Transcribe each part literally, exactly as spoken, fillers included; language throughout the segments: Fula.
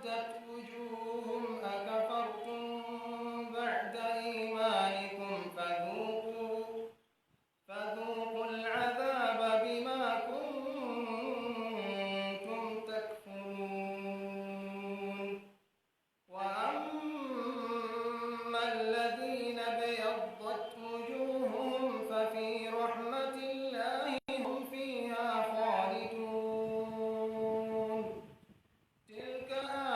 ابيضت وجوههم أكفرتم بعد إيمانكم فذوقوا، فذوقوا العذاب بما كنتم تكفرون. وأما الذين ابيضت وجوههم ففي رحمة الله هم فيها خالدون. تلك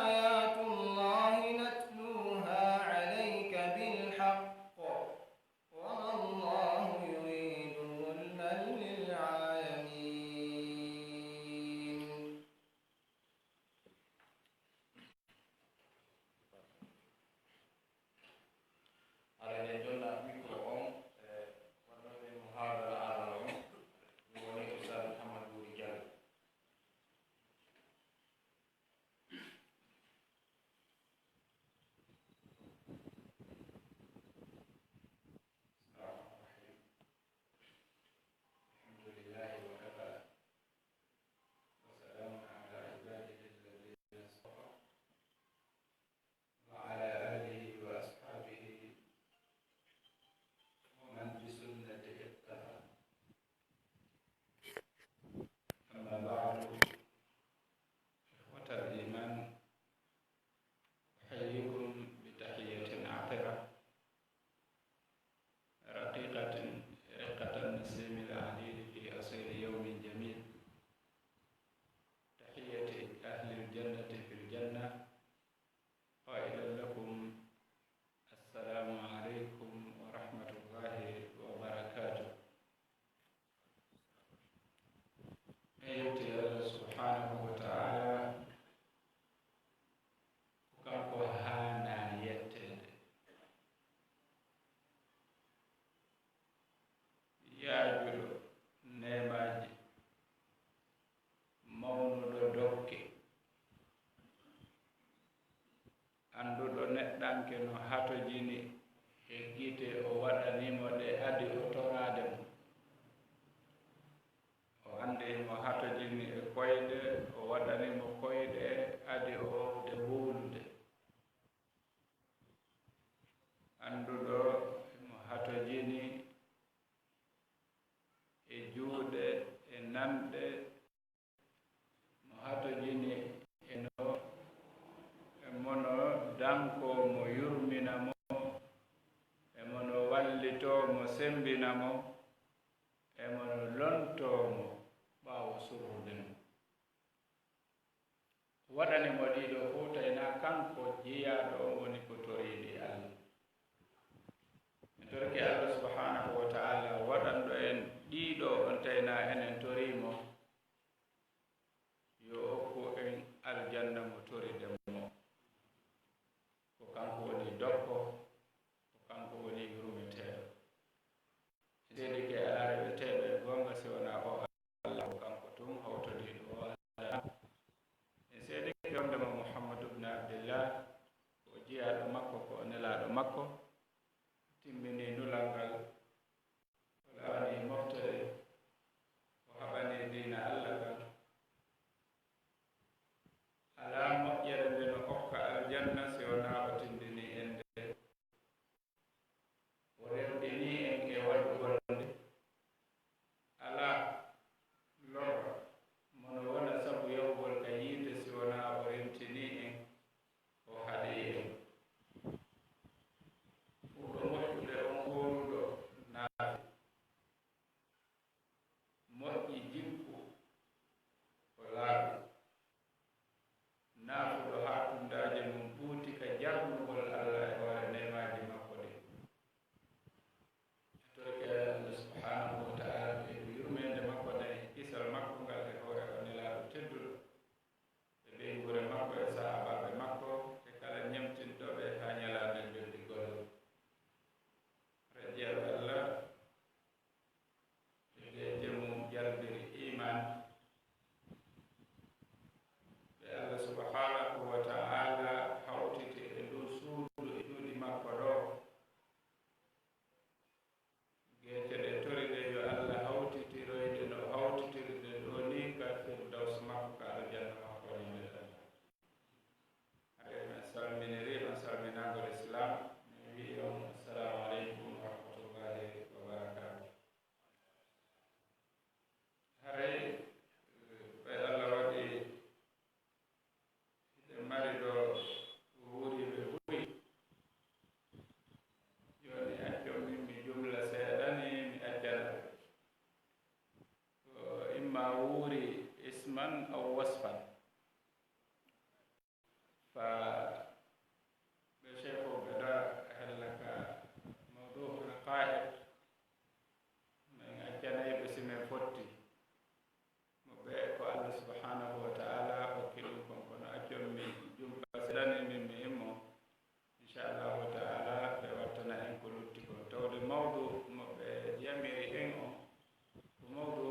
آيات الله نتلوها عليك بالحق وما الله يريد ظلما للعالمين. Haray en jonna micro on, e waɗooɓe muhaadara arano on, ɗum woni Oustaz Mouhamadou Wuri Diallo. الرحمن الرحيم. الحمد لله وكفى، وسلام على عباده الذين اصطفى، وعلى آله وأصحابه ومن بسنته اقتفى. أما بعد، إخوة الإيمان، أحييكم بتحية عطرة، رقيقة، رقة النسيم العليل في أصيل يوم جميل، تحية أهل الجنة في الجنة، قائلا لكم: السلام عليكم ورحمة الله وبركاته. En yetti Allah subhanahu wa ta'ala, ko kanko haanaa yetteede. Yaajuɗo neemaaji, mawnuɗo dokke, annduɗo neɗɗanke no hatojini e gite, o waɗani mo ɗe adi o toraade mo. O anndi mo hatojini e koyɗe, o waɗani mo koyɗe adi o wowde wowlude. Annduɗo mo hatojini e juuɗe, e nanɗe, mo hatojini e no, e mo no dankoo mo yurmina mo, e mo no wallitoo mo semmbina mo, e mo no lontoo mo ɓaawo surrude mo. Waɗani mo ɗiɗo fof, tawi na kanko jiyaaɗo on woni ko toriiɗi Allah. En torike Allah subhanahu wa ta'ala waɗanɗo en ɗiɗo on, tawi na enen torii mo, yo okku en aljanna mo toriden mo. Ko kanko woni dokko, ko kanko woni yurmeteeɗo. En seedike alaa reweteeɗo e goonga si wonaa o Allah, ko kanko tun hawtodiiɗo o alaa. En seedike wonndema Muhammadu ibn Abdillah ko o jiyaaɗo makko, ko o nelaaɗo makko, timmini nulal ngal, o lawani moftorde, o haɓani diina Allah kan. Alaa moƴƴere nde no okka aljanna si wonaa o tindini en nde, o rewɗini en e waɗugol nde. Alaa lorra mo no wona sabu yahugol ka yiite si wonaa o rentini en, o haɗi en. Ɓurɗo moƴƴude on hooruɗo naafi, moƴƴi jikku, o laaɓi. Naafuɗo haa tundaaje mum ɓuuti ka jarnugol Allah e hoore neemaaji makko ɗin. En torike Allah subhanahu wa ta'ala e yurmeende makko nden e kisal makko ngal e hoore o nelaaɗo tedduɗo, e ɓeynguure makko e sahaabaaɓe makko e kala ñemtinɗo ɓe haa ñalaande joddigol. Rajiyallahu Allah. Geeje mum jalbiri iman. Ɓe Allah subhanahu Mari ɗo wuuriiɓe buy. Jooni accon min mi jumla seeɗa ni mi accana ɓe. Ko imma wuuri isman aw wasfan. Fa ɓe sheekhu ɓe ɗa hella ka mawdu haqa'iq. Min accanay ɓe si min fotti. Mo ɓe ko Allah subhanahu wa ta'ala hokki ɗum kon, kono accon mi jumla seeɗa ni min mi immo. Inchallahu ta'ala ɓe wattana en ko lutti kon. Tawde mawdu mo ɓe yamiri en on ko mawdu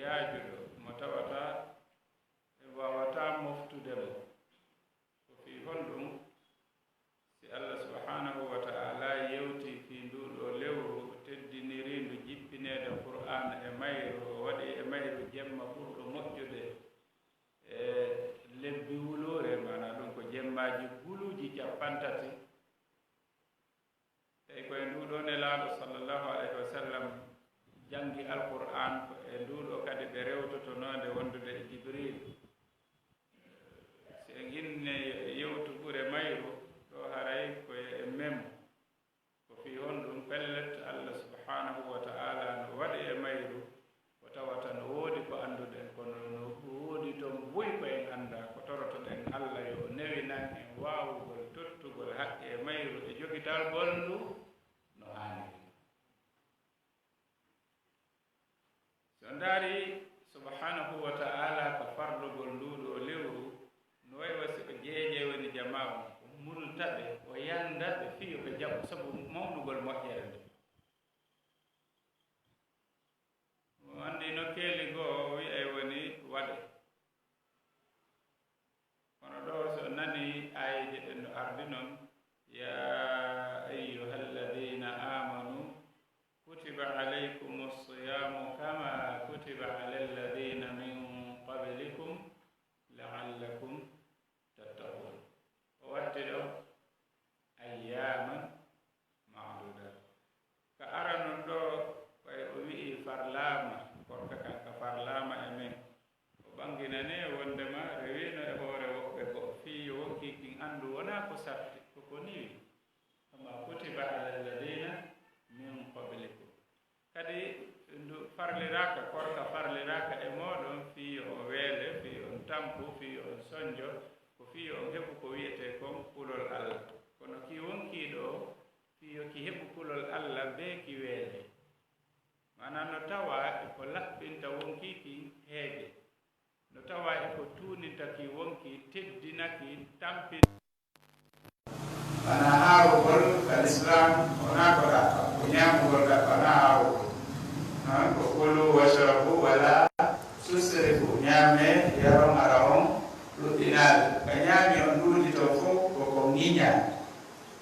yaajuɗo mo tawata en waawata moftude mo. Ko fii honɗum? Si Allah subhanahu wa ta'ala yewti fii nduu ɗoo lewru teddinirindu jippineede Qur'aan e mayru, o waɗi e mayru jemma ɓurɗo moƴƴude e lebbi wuloore, maanaa ɗum ko jemmaaji guluuji cappanɗe tati. Tawi ko e nduu ɗoo Nelaaɗo sallallahu alayhi wa sallam janngi Alqur'aan, ko e nduu ɗoo kadi ɓe rewtotonoo nde wondude e Jibril. Si en inni yewtu ɓure mayru, ɗoo haray ko e memo. Ko fii honɗum? Pellet, Allah subhanahu wa ta'ala no waɗi e mayru ko tawata no woodi ko annduɗen, kono no woodi ton buy ko en anndaa. Ko torotoɗen Allah yo o newinan en waawugol tottugol haqqe e mayru e jogitalgol ndu no haaniri. Si on ndaari subhanahu wa ta'ala ka farlugol nduu ɗoo lewru, no wayi wa si o jeeje woni jamaa on, o multa ɓe, o yanda ɓe fii yo ɓe jaɓu sabu mawnugol moƴƴere nde. Mo anndi nokkeeli goo o wi'ay woni waɗe. Kono ɗoo so nani aayeeje ɗen no ardi non, يا أيها الذين آمنوا كتب عليكم الصيام كما كتب على الذين من قبلكم لعلكم تتقون. O watti ɗoo أياما معدودات. Ka aranun ɗoo, ɓay o wi'i farlaama, korka kan ka farlaama e men. O ɓanginani wondema rewiino e hoore woɓɓe goo, fii yo wonkii kin anndu wonaa ko sarti, ko ko niwi. كما كتب على الذين من قبلكم. Kadi ndu farliraaka, korka farliraaka e mooɗon fii yo on weele, fii yo on tampu, fii yo on sonjo, ko fii yo on heɓu ko wi'etee kon kulol Allah. Kono ki wonkii ɗoo, fii yo ki heɓu kulol Allah bee ki weele. Maanaa no tawaa e ko laɓɓinta wonkii kin heege. No tawaa e ko tuuninta ki wonkii, teddina ki, tampina. Wonaa haarugol ka Lislaam, wonaa ko ɗaɓɓa, ko ñaamugol ɗaɓɓa, wonaa haarugol. Han, ko كلوا واشربوا ولا تسرفوا, ñaamee, yaron, hara on ɗuɗɗinaali. Ka ñaami on ɗuuɗi ton fow, ko ko ŋiñaa.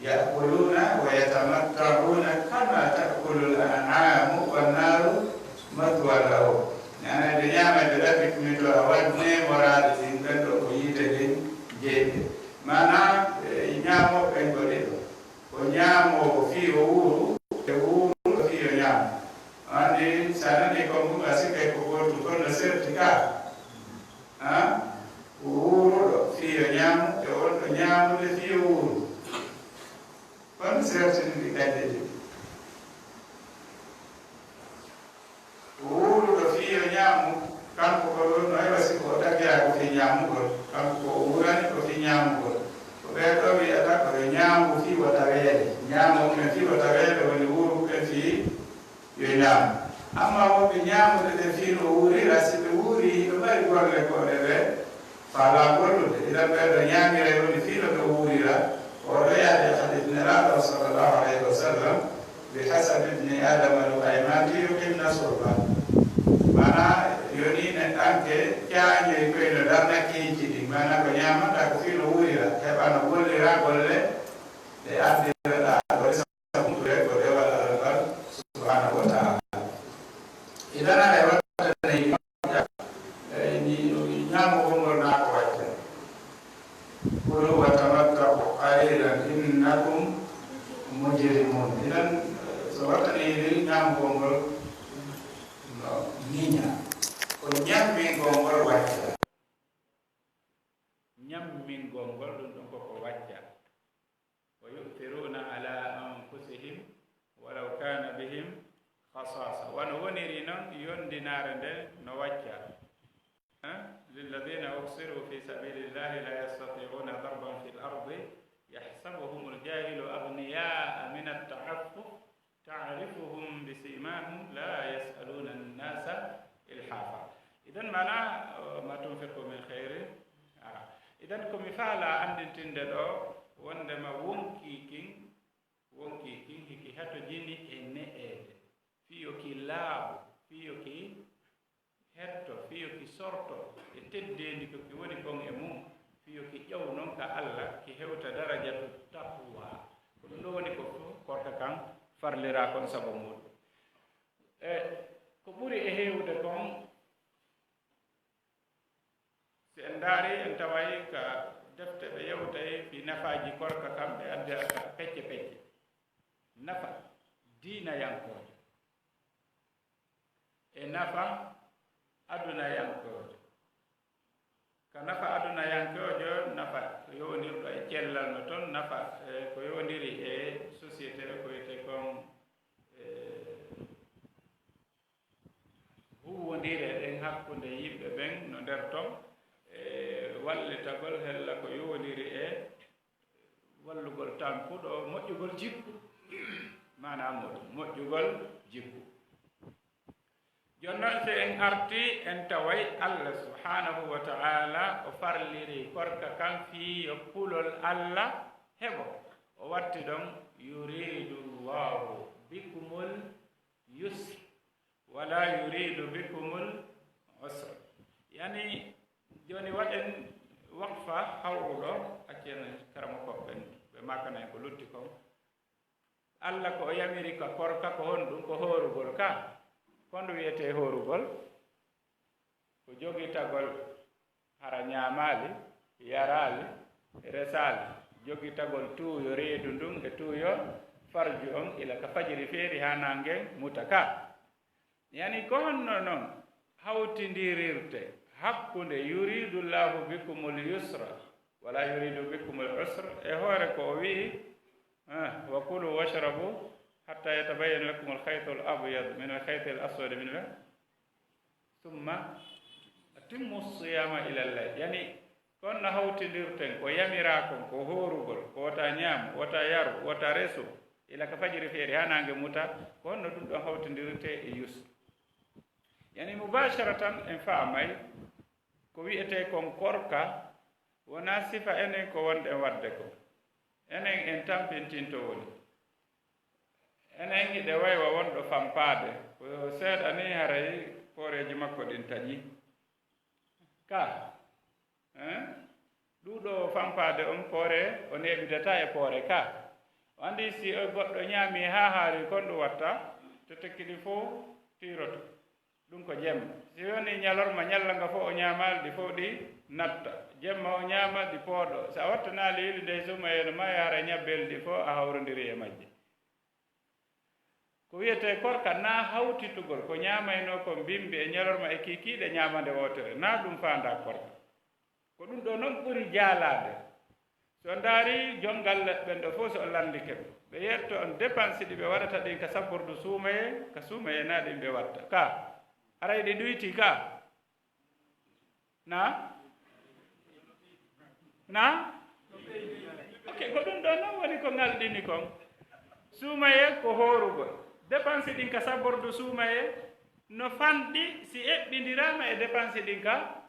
يأكلون ويتمتعون كما تأكل الأنعام والنار مثوى لهم. Ñaamee ɓe ñaama, ɓe ɗaɓɓi kumitoo a waɗnee moraade ɗin, ɓen ɗoo ko yiite ɗen jeyi ɓe. Maanaa, e, ñaamooɓe ɓen ko ɗiɗo. Ko ñaamoowo fii o wuuru, e wuuruɗo fii o ñaamu. Anndi, si a nanii kon ɗum, a sikkay ko gootum, kono serti ka. Ha? Wuuruɗo fii yo ñaamu, e wonɗo ñaamude fii yo wuuru. Kono sertiniri kadi ɗi. Wuuruɗo fii yo ñaamu, kanko ko ɗum no heɓa si ko o tagiraa ko fii ñaamugol, kanko ko o wuurani ko fii ñaamugol. Ko ɓee ɗoo wi'ata ko yo ñaamu fii wota weele, ñaamoo ɓen fii wota weele woni wuuru ɓen fii yo ñaamu. Ammaa wonɓe ñaamude ɓen fii no wuurira, si ɓe wuurii, hiɓe mari golle ko ɗe ɓe faalaa gollude. Idan ɓee ɗoo ñaamira e woni fii no ɓe wuurira, o ɗoo yaade e hadiis Nelaaɗo sallallahu alayhi wa sallam, بحسب ابن آدم لقيمات يقمن صلبه. Maanaa, yoni neɗɗanke caañoy koy no darna keeci ɗin. Maanaa ko ñaamanɗaa ko fii no wuurira, heɓa no gollira golle ɗe ardirɗaa ɗo. Sabu ko dewal Allah ngal subhanahu wa ta'ala. Idan aɗa wattana e ñaamugol ngol naa ko watta. كلوا وتمتعوا قليلا إنكم مجرمون. Idan, so wattani ñaamugol ngol no ñiña. Ko ñammingol ngol watta. Ñammi muñingol ngol, ɗum ɗum koko wacca. Wa yu'thiruna ala anfusihim walaw kana bihim khasasa. Wano woniri noon yondinaare nde no wacca. Eh? Lilladhina uhsiru fi sabilillahi la yastati'una darban fil ardi yahsabuhumul jahilu aghniya'a min at-ta'affuf ta'rifuhum bi simahum la yas'aluna an-nasa ilhafa. Idan mana, eh, ma tunfiqu min khairin. Ara. Idan ko mi faala anndintinde ɗo, wondema wonkii kin, wonkii kin hiki hatojini e ne'eede. Fii yo ki laaɓu, fii yo ki hetto, fii yo ki sorto e teddeendi ko ki woni kon e mum, fii yo ki ƴaw non ka Alla, ki hewta darajatu taqwa. Ko ɗum ɗo woni ko fof korka kan farliraa kon sabu muɗum. E ko ɓuri e heewude kon, si en ndaari, en taway ka defte ɓe yewtay fii nafaaji korka kan, ɓe addi ka pecce pecce. Nafa diinayankoojo e nafa adunayankoojo. Ka nafa adunayankoojo, nafa ko yowondirɗo e cellal no ton, nafa, e, ko yowondiri e société ko wiyetee kon, e, huuwondire ɗen hakkunde yimɓe ɓen no nder ton, e, wallitagol hella ko yowondiri e wallugol tampuɗo, moƴƴugol jikku. Maanaa muɗum, moƴƴugol jikku. Jooni noon, si en arti, en taway Allah subhanahu wa ta'ala o farliri korka kan fii yo kulol Allah heɓo. O watti ɗon, "Yuridu Allahu bikumul yusr, wala yuridu bikumul usr." Yani, jooni waɗen waqfa hawruɗo, accen karamoko ɓen, ɓe maakana en ko lutti kon. Allah ko o yamiri ka korka ko honɗum? Ko hoorugol ka. Ko honɗum wiyetee hoorugol? Ko jogitagol hara ñaamaali, yaraali, resaali. Jogitagol tuuyo reedu ndun e tuuyo farju on ila ka fajiri feeri haa naange muta ka. Yani ko honno non hawtindirirte hakkunde "Yuridu Allahu bikumul yusra wala yuridu bikumul usra", e hoore ko o wi'i, eh, "Wa kulu washrabu hatta yatabayyana lakumul khaytul abyadu minal khaytil aswadi min, thumma atimmu siyama ilal layl." Yani, ko honno hawtindirten ko yamiraa kon, ko hoorugol, ko wota ñaamu, wota yaru, wota resu, ila ka fajiri feeri haa naange muta, ko honno ɗum ɗon hawtindirte e yusr? Yani, mubasharatan en faamay ko wi'etee kon korka wonaa sifa enen ko wonɗen waɗde ko. Enen en tampintinto woni. Enen hiɗe waywa wonɗo fampaade. Ko seeɗa ni haray pooreeji makko ɗin taƴi. Ka, eh? Ɗuuɗo fampaade on poore, o neeɓidata e poore ka. O anndi si o goɗɗo ñaami haa haari kon ɗum watta, to tekki ɗi fof tiiroto. Ɗum ko jemma. Si woni ñalorma, ñalla nga fof o ñaamaali, ɗi fof ɗi natta. Jemma o ñaama, ɗi pooɗo. So a wattanaali yuli nde suumayee no maayi, hara ñabbeli ɗi fof a hawrondiri e majji. Ko wiyetee korka naa hawtitugol ko ñaamaynoo kon bimbi e ñalorma e kiikiiɗe ñaamande wootere, naa ɗum faandaa korka. Ko ɗum ɗoo non ɓuri jaalaade. So on ndaari jonngal ɓen ɗoo fof, so on lanndike ɓe, ɓe yetto on dépense ɗi ɓe waɗata ɗin ka sabbordu suumayee, ka suumayee naa ɗin ɓe watta. Ka, haray ɗi ɗuytii ka? Na? Na? Ok, ko ɗum ɗoo non woni ko ngalɗini kon. Suumayee ko hoorugol. Dépense ɗin ka sabbordu suumayee no fanɗi si eɓɓindiraama e dépense ɗin ka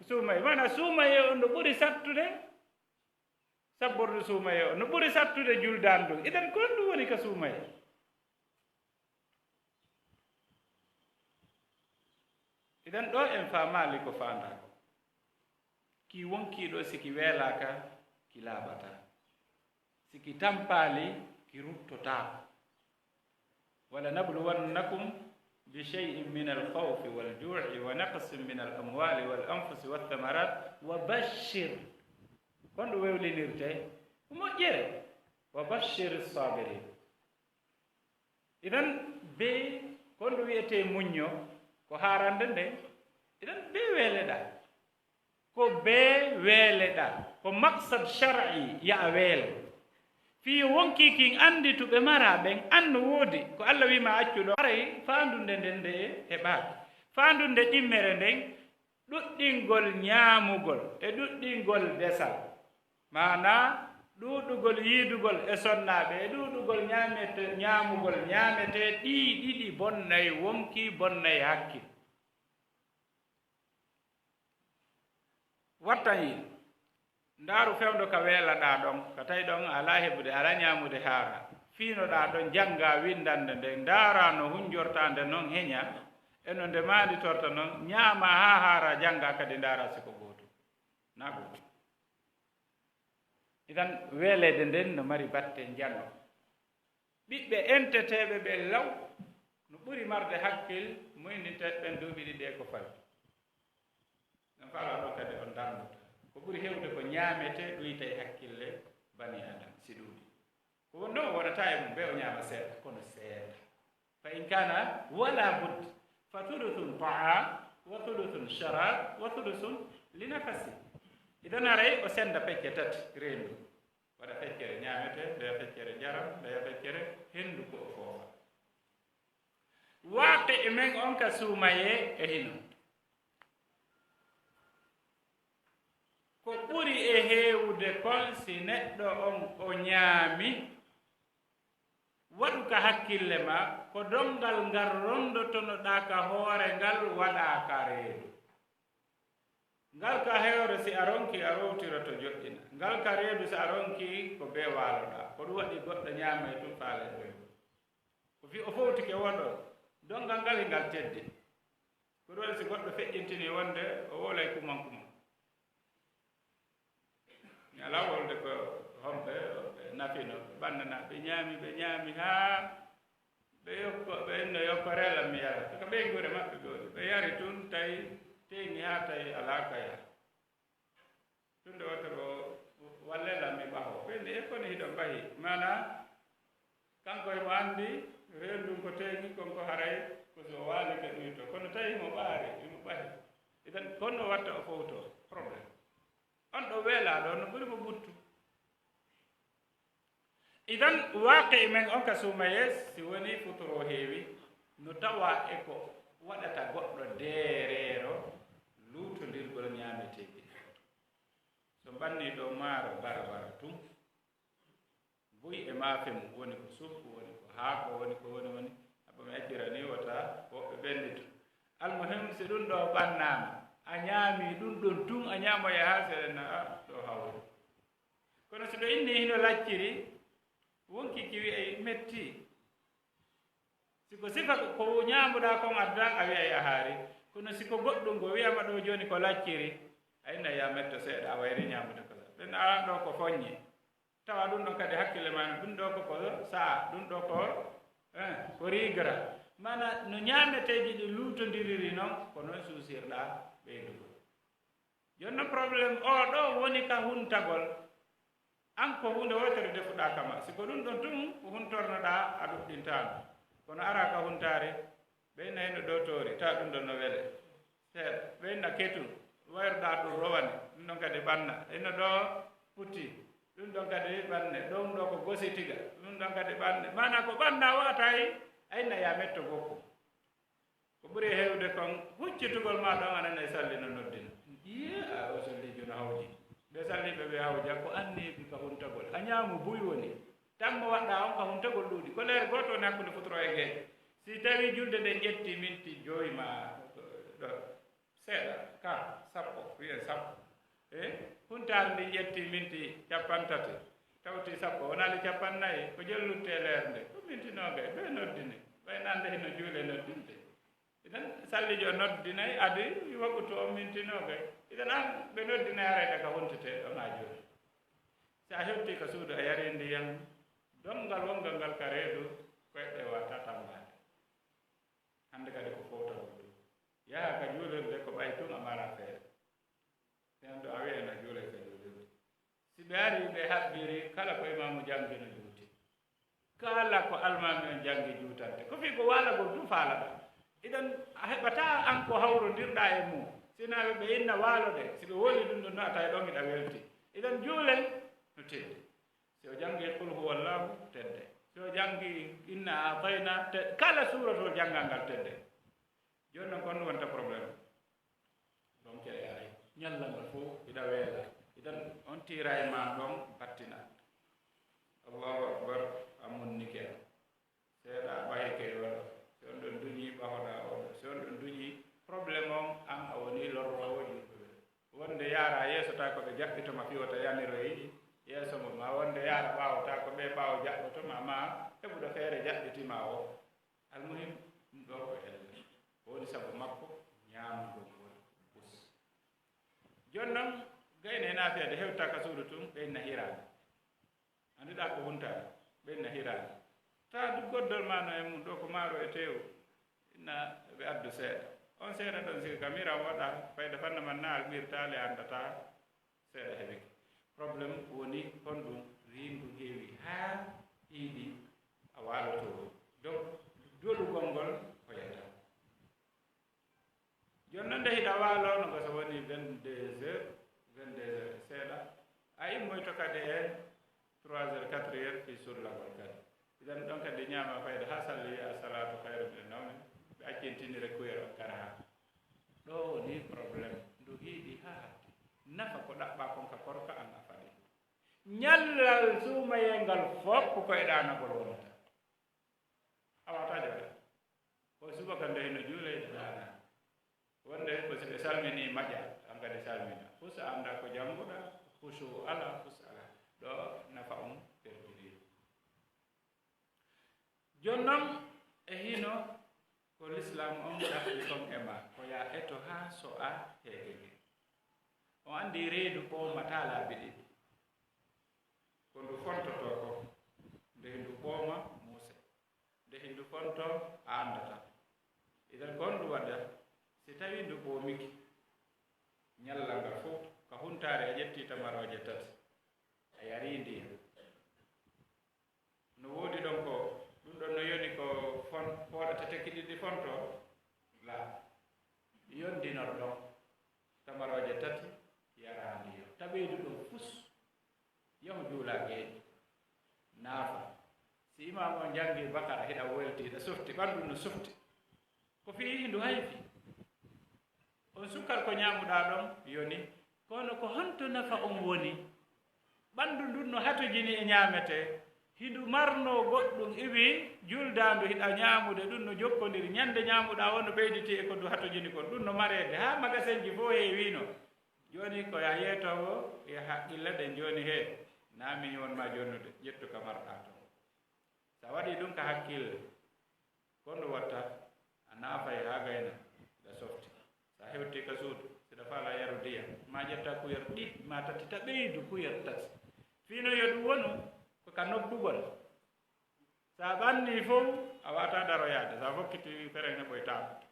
suumayee. Maanaa suumayee on no ɓuri sattude, sabbordu suumayee on no ɓuri sattude juldaandu. Idan ko honɗum woni ka suumayee? Idan ɗoo en faamaali ko faandaa ko. Ki wonkii ɗoo, si ki weelaaka, ki laaɓataa. Si ki tampaali, ki ruttotaako. "Wala nabluwannakum bi shay'in min al-khawfi wal ju'i wa naqsin min al-amwali wal anfusi wath thamarat wa bashshir." Ko honɗum wewlinirtee? Ko moƴƴere. "Wa bashshir as-sabirin." Idan bee ko honɗum wiyetee muñño? Ko haarannde nden. Idan bee weeleɗaa. Ko bee weeleɗaa. Ko Ko maksad shar'i ya a weele. Fii yo wonkii kin annditu ɓe maraa ɓen, an no woodi ko Alla wi'i ma accu ɗoo. Haray faandunde nden nde heɓaaki. Faandunde ɗimmere nden, ɗuɗɗingol ñaamugol e ɗuɗɗingol desal. Maanaa, ɗuuɗugol yiidugol e sonnaaɓe e ɗuuɗugol ñaamete-, ñaamugol ñaametee ɗii ɗiɗi bonnay wonkii, bonnay hakkil. Wattan yil. Ndaaru fewndo ka weelaɗaa ɗon, ka tawi ɗon alaa heɓude, alaa ñaamude haara. Fiinoɗaa ɗon janngaa winndannde nde, ndaaraa no hunjortaa nde non heña, e no nde maanditorta non, ñaamaa haa haaraa, janngaa kadi ndaaraa si ko gootum. Na gootum. Idan, weeleede nden no mari batte njano. Ɓiɓɓe enteteeɓe ɓe law no ɓuri marde hakkil muyninte ɓen duuɓi ɗiɗi e ko fawi. Ɗum faalaa ɗon kadi on darndoto. Ko ɓuri heewde ko ñaametee ɗuyta e hakkille bani Aadama, si ɗuuɗi. Ko woni noon, wonataa e mum, ɓe o ñaama seeɗa, kono seeɗa. Fa in kaana wala budd, fa thuluthun ta'am, wa thuluthun sharab, wa thuluthun li nafasi. Idan haray o sennda pecce tati reendu. Waɗa feccere ñaametee, ndeya feccere njaram, ndeya feccere henndu ko o foofa. Waaqi men on ka suumayee e hino. Ko ɓuri e heewude kon si neɗɗo on o ñaami, waɗu ka hakkille maa, ko donngal ngal ronndotonoɗaa ka hoore ngal waɗaa ka reedu. Ngal ka hoore si a ronkii a rowtiroto joɗɗina. Ngal ka reedu si a ronkii ko bee waaloɗaa. Ko ɗum waɗi goɗɗo ñaamay tun faale ɗoyɗo. Ko fii o fowtike woo ɗoo, donngal ngal hingal teddi. Ko ɗum waɗi si goɗɗo feƴƴintinii wonde o wowlay kuman kuman. Mi alaa wolde ko homɓe ɓe nafino, ɓe ɓannanaa, ɓe ñaami, ɓe ñaami haa ɓe yokko, ɓe inno yokkoree lan mi yara. Ko ɓeynguure maɓɓe ɓe woni. Ɓe yari tun tawi teŋi haa tawi alaa ka yara. Tun nde wotoro wallee lan mi ɓahoo. Ɓe inni, e kono hiɗon ɓahi. Maanaa, kanko himo anndi reendun ko teŋi kon ko haray ko si o waalike ɗuyto. Kono tawi himo ɓaari, himo ɓahi. Idan, kono watta o fowtoo. Problème. On ɗoo weelaaɗo on no ɓuri mo ɓuttu. Idan, waaqi men on ka suumayee, si wonii futuro heewi, no tawa e ko waɗata goɗɗo deereero luutondirgol ñaameteeji ɗin. So ɓannii ɗoo maaro barabara tun, buy e maafe mum, woni ko suppu, woni ko haako, woni ko woni, woni, abba mi accira ni wota woɓɓe ɓenditu. Almuhim, si ɗum ɗoo ɓannaama, a ñaami ɗum ɗon tun, a ñaamoya haa seeɗa, na, a, ɗoo hawri. Kono si ɗo inni hino lacciri, wonkii ki wi'ay metti. Si ko sifa ko ñaamuɗaa kon adda, a wi'ay a haari. Kono si ko goɗɗum ko wi'ama ɗoo jooni ko lacciri, a inna ya metto seeɗa, a wayri ñaamude ko. Ɓen a ɗoo ko foññe. Tawa ɗum ɗon kadi hakkille maa, ɗum ɗoo ko ko sa'a, ɗum ɗoo ko, eh, ko rigira. Maana no ñaameteeji ɗi luutondiriri non, ko non suusirɗaa ɓeydugol. Jooni non, problème oo ɗoo woni ka huntagol. An ko huunde wootere defuɗaa kama. Si ko ɗum ɗon tun huntornoɗaa, a ɗuɗɗintaano. Kono araa ka huntaare, ɓe inna hino ɗoo toori, tawa ɗum ɗon no wele. Seeɗa, ɓe inna ketun, wayruɗaa ɗum rowani, ɗum ɗon kadi ɓanna. Hino ɗoo putti, ɗum ɗon kadi ɓanne. Ɗum ɗoo ko gosi tiga, ɗum ɗon kadi ɓanne. Maanaa ko ɓanna woo a tawi, a inna ya metto gokku. Ko ɓuri heewde kon, huccitugol maa ɗon, a nanay salli no noddina. Iye, a o salliijo no hawji. Ɓe salliiɓe ɓe hawja ko anniiɓe ka huntagol. A ñaamu buy woni. Tammo waɗɗaa on ka huntagol ɗuuɗi. Ko leer gooto woni hakkunde futuro e geeƴe. Si tawii julde nden ƴetti minti jowi maa ɗo, seeɗa, ka sappo, wiyen sappo. E huntaari ndin ƴetti minti cappanɗe tati, tawti sappo, wonaali cappanɗe nayi, ko jollutte e leer nde, ko minti noogay, ɓe noddini, ɓay nande hino juule noddinte. Idan, sallijo noddinay, adi, waktu on minti noogay. Idan, an, ɓe noddinay, arayta ka huntete ɗo maa juule. Si a heɓti ka suudu, a yari ndiyan, donngal wongal ngal ka reedu, koyɗe wata tambaade. Hannde kadi ko fowtagol ɗum. Yaha ka juulirde ko ɓay tun a mara feere. Nden ɗo a wi'ay no juulay ka juulirde. Si ɓe ari ɓe habbiri, kala ko imaamu janngi no juuti. Kala ko almaami on janngi juutante. Ko fii ko waalagol tun faalaɗaa. Idan a heɓataa an ko hawrondirɗaa e mum. Sinaa ɓe, ɓe inna waalo de, si ɓe woli ɗum ɗon no a tawi ɗon hiɗa welti. Idan juulen no teddi. Si o janngi qul huwallahu, tedde. Si o janngi inna atayna, te-, kala suuratul janngal ngal tedde. Jooni noon kon ɗum wonta problème. Donc, e ay, ñallal ngal fof hiɗa weela. Idan on tiira e ma ɗon battina. Allahu akbar, a munnike. Seeɗa ɓahe kay wala. Si on ɗon duñi ɓahoɗa oɗo. Si on ɗon duñi problème on, an a woni lorroowo julɓe ɓe. Wonde yaara yeeso ta ko ɓe jaɓɓito ma fi wota yamiroyi yeeso mo. Ma wonde yaara ɓaawo ta ko ɓe ɓaawo jaɓɓoto ma, ma heɓuɗo feere jaɓɓiti ma o. Almuhim, ɗum ɗo ko elle. Ko woni sabu makko, ñaamugol ngol bus. Jooni noon, gayne e naafiyade hewta ka suudu tun, ɓe inna hiraade. Annduɗaa ko huntaade, ɓe inna hiraade. Taa du goddol ma no e mum, ɗo ko maaro e teewu. Inna ɓe addu seeɗa. On seeɗa ɗon, siga ka miran waɗa, fayda fanna man na almirtaale anndataa. Seeɗa heɓike. Problème woni honɗum, riindu heewi haa hiiɗi a waaloto. Donc, doɗugol ngol hoyata. Jooni noon nde hiɗa waaloo, no gasa woni vingt-deux heures, vingt-deux heures e seeɗa. A immoyto kadi e trois heures, quatre heures, fii surlagol kadi. Idan ɗon kadi ñaama fayda haa salli a salaatu khayru min nawmi. Ɓe accintinire kuyere on kara haa. Ɗo woni problème. Ndu hiiɗi haa hatti. Nafa ko ɗaɓɓaa kon ka korka an a faɗi. Ñallal suumayee ngal fof ko e ɗaanagol wonata. A wata jooɗa. Ko subaka nde hino juuleyde ɗaana. Wonde ko si ɓe salmini maƴa, an kadi salmina. Fus a annda ko jannguɗa, fusu ala, fus ala. Ɗo nafa on perdirii. Jooni noon, e hino ko Lislaam on ɗaɓɓi kon e ma, ko ya eto haa so a heegeke. On anndi reedu ɓoomataa laabi ɗiɗi. Ko ndu fontotoo ko, nde hindu ɓooma muuse, nde hindu fontoo a anndata. Idan ko honɗum waɗa, si tawii ndu ɓoomike, ñalla ngal fof, ka huntaare a ƴetti tamarooje tati, a yarii ndiyam. No woodi ɗon ko, ɗum ɗon no yoni ko fon-, fooɗata tekki ɗiɗi fontoo? Laa. Yondinor ɗon tamarooje tati, yaraandi yo. Taɓeydu ɗon fus, yahu juulaa geeƴi. Naafa. Si imaam on janngi Bakara, hiɗa welti, hiɗa softi, ɓanndu no softi. Ko fii ndu hayfi. On sukkar ko ñaamuɗaa ɗon yoni, kono ko honto nafa on woni? Ɓanndu ndun no hatojini e ñaametee, hindu marnoo goɗɗum iwi juldaandu hiɗa ñaamude, ɗum no jokkondiri. Ñande ñaamuɗaa won no ɓeyditi e ko ndu hatojini kon, ɗum no mareede haa magasinji fof heewino. Jooni ko ya yeetoowo e haqqille ɗen jooni hee, naa min won ma jonnude, ƴettu ka marɗaa ton. Sa waɗii ɗum ka hakkille, ko ndu watta, a naafay haa gayna, hiɗa softi. Sa hewtii ka suudu, siɗa faalaa yaru ndiyam, ma ƴetta kuyar ɗiɗi, ma tati, ta ɓeydu kuyar tati. Fii no yo ɗum wonu ko ka nokkugol. Sa ɓannii fow, a waawataa daroyaade, sa fokkiti feren heɓoytaako.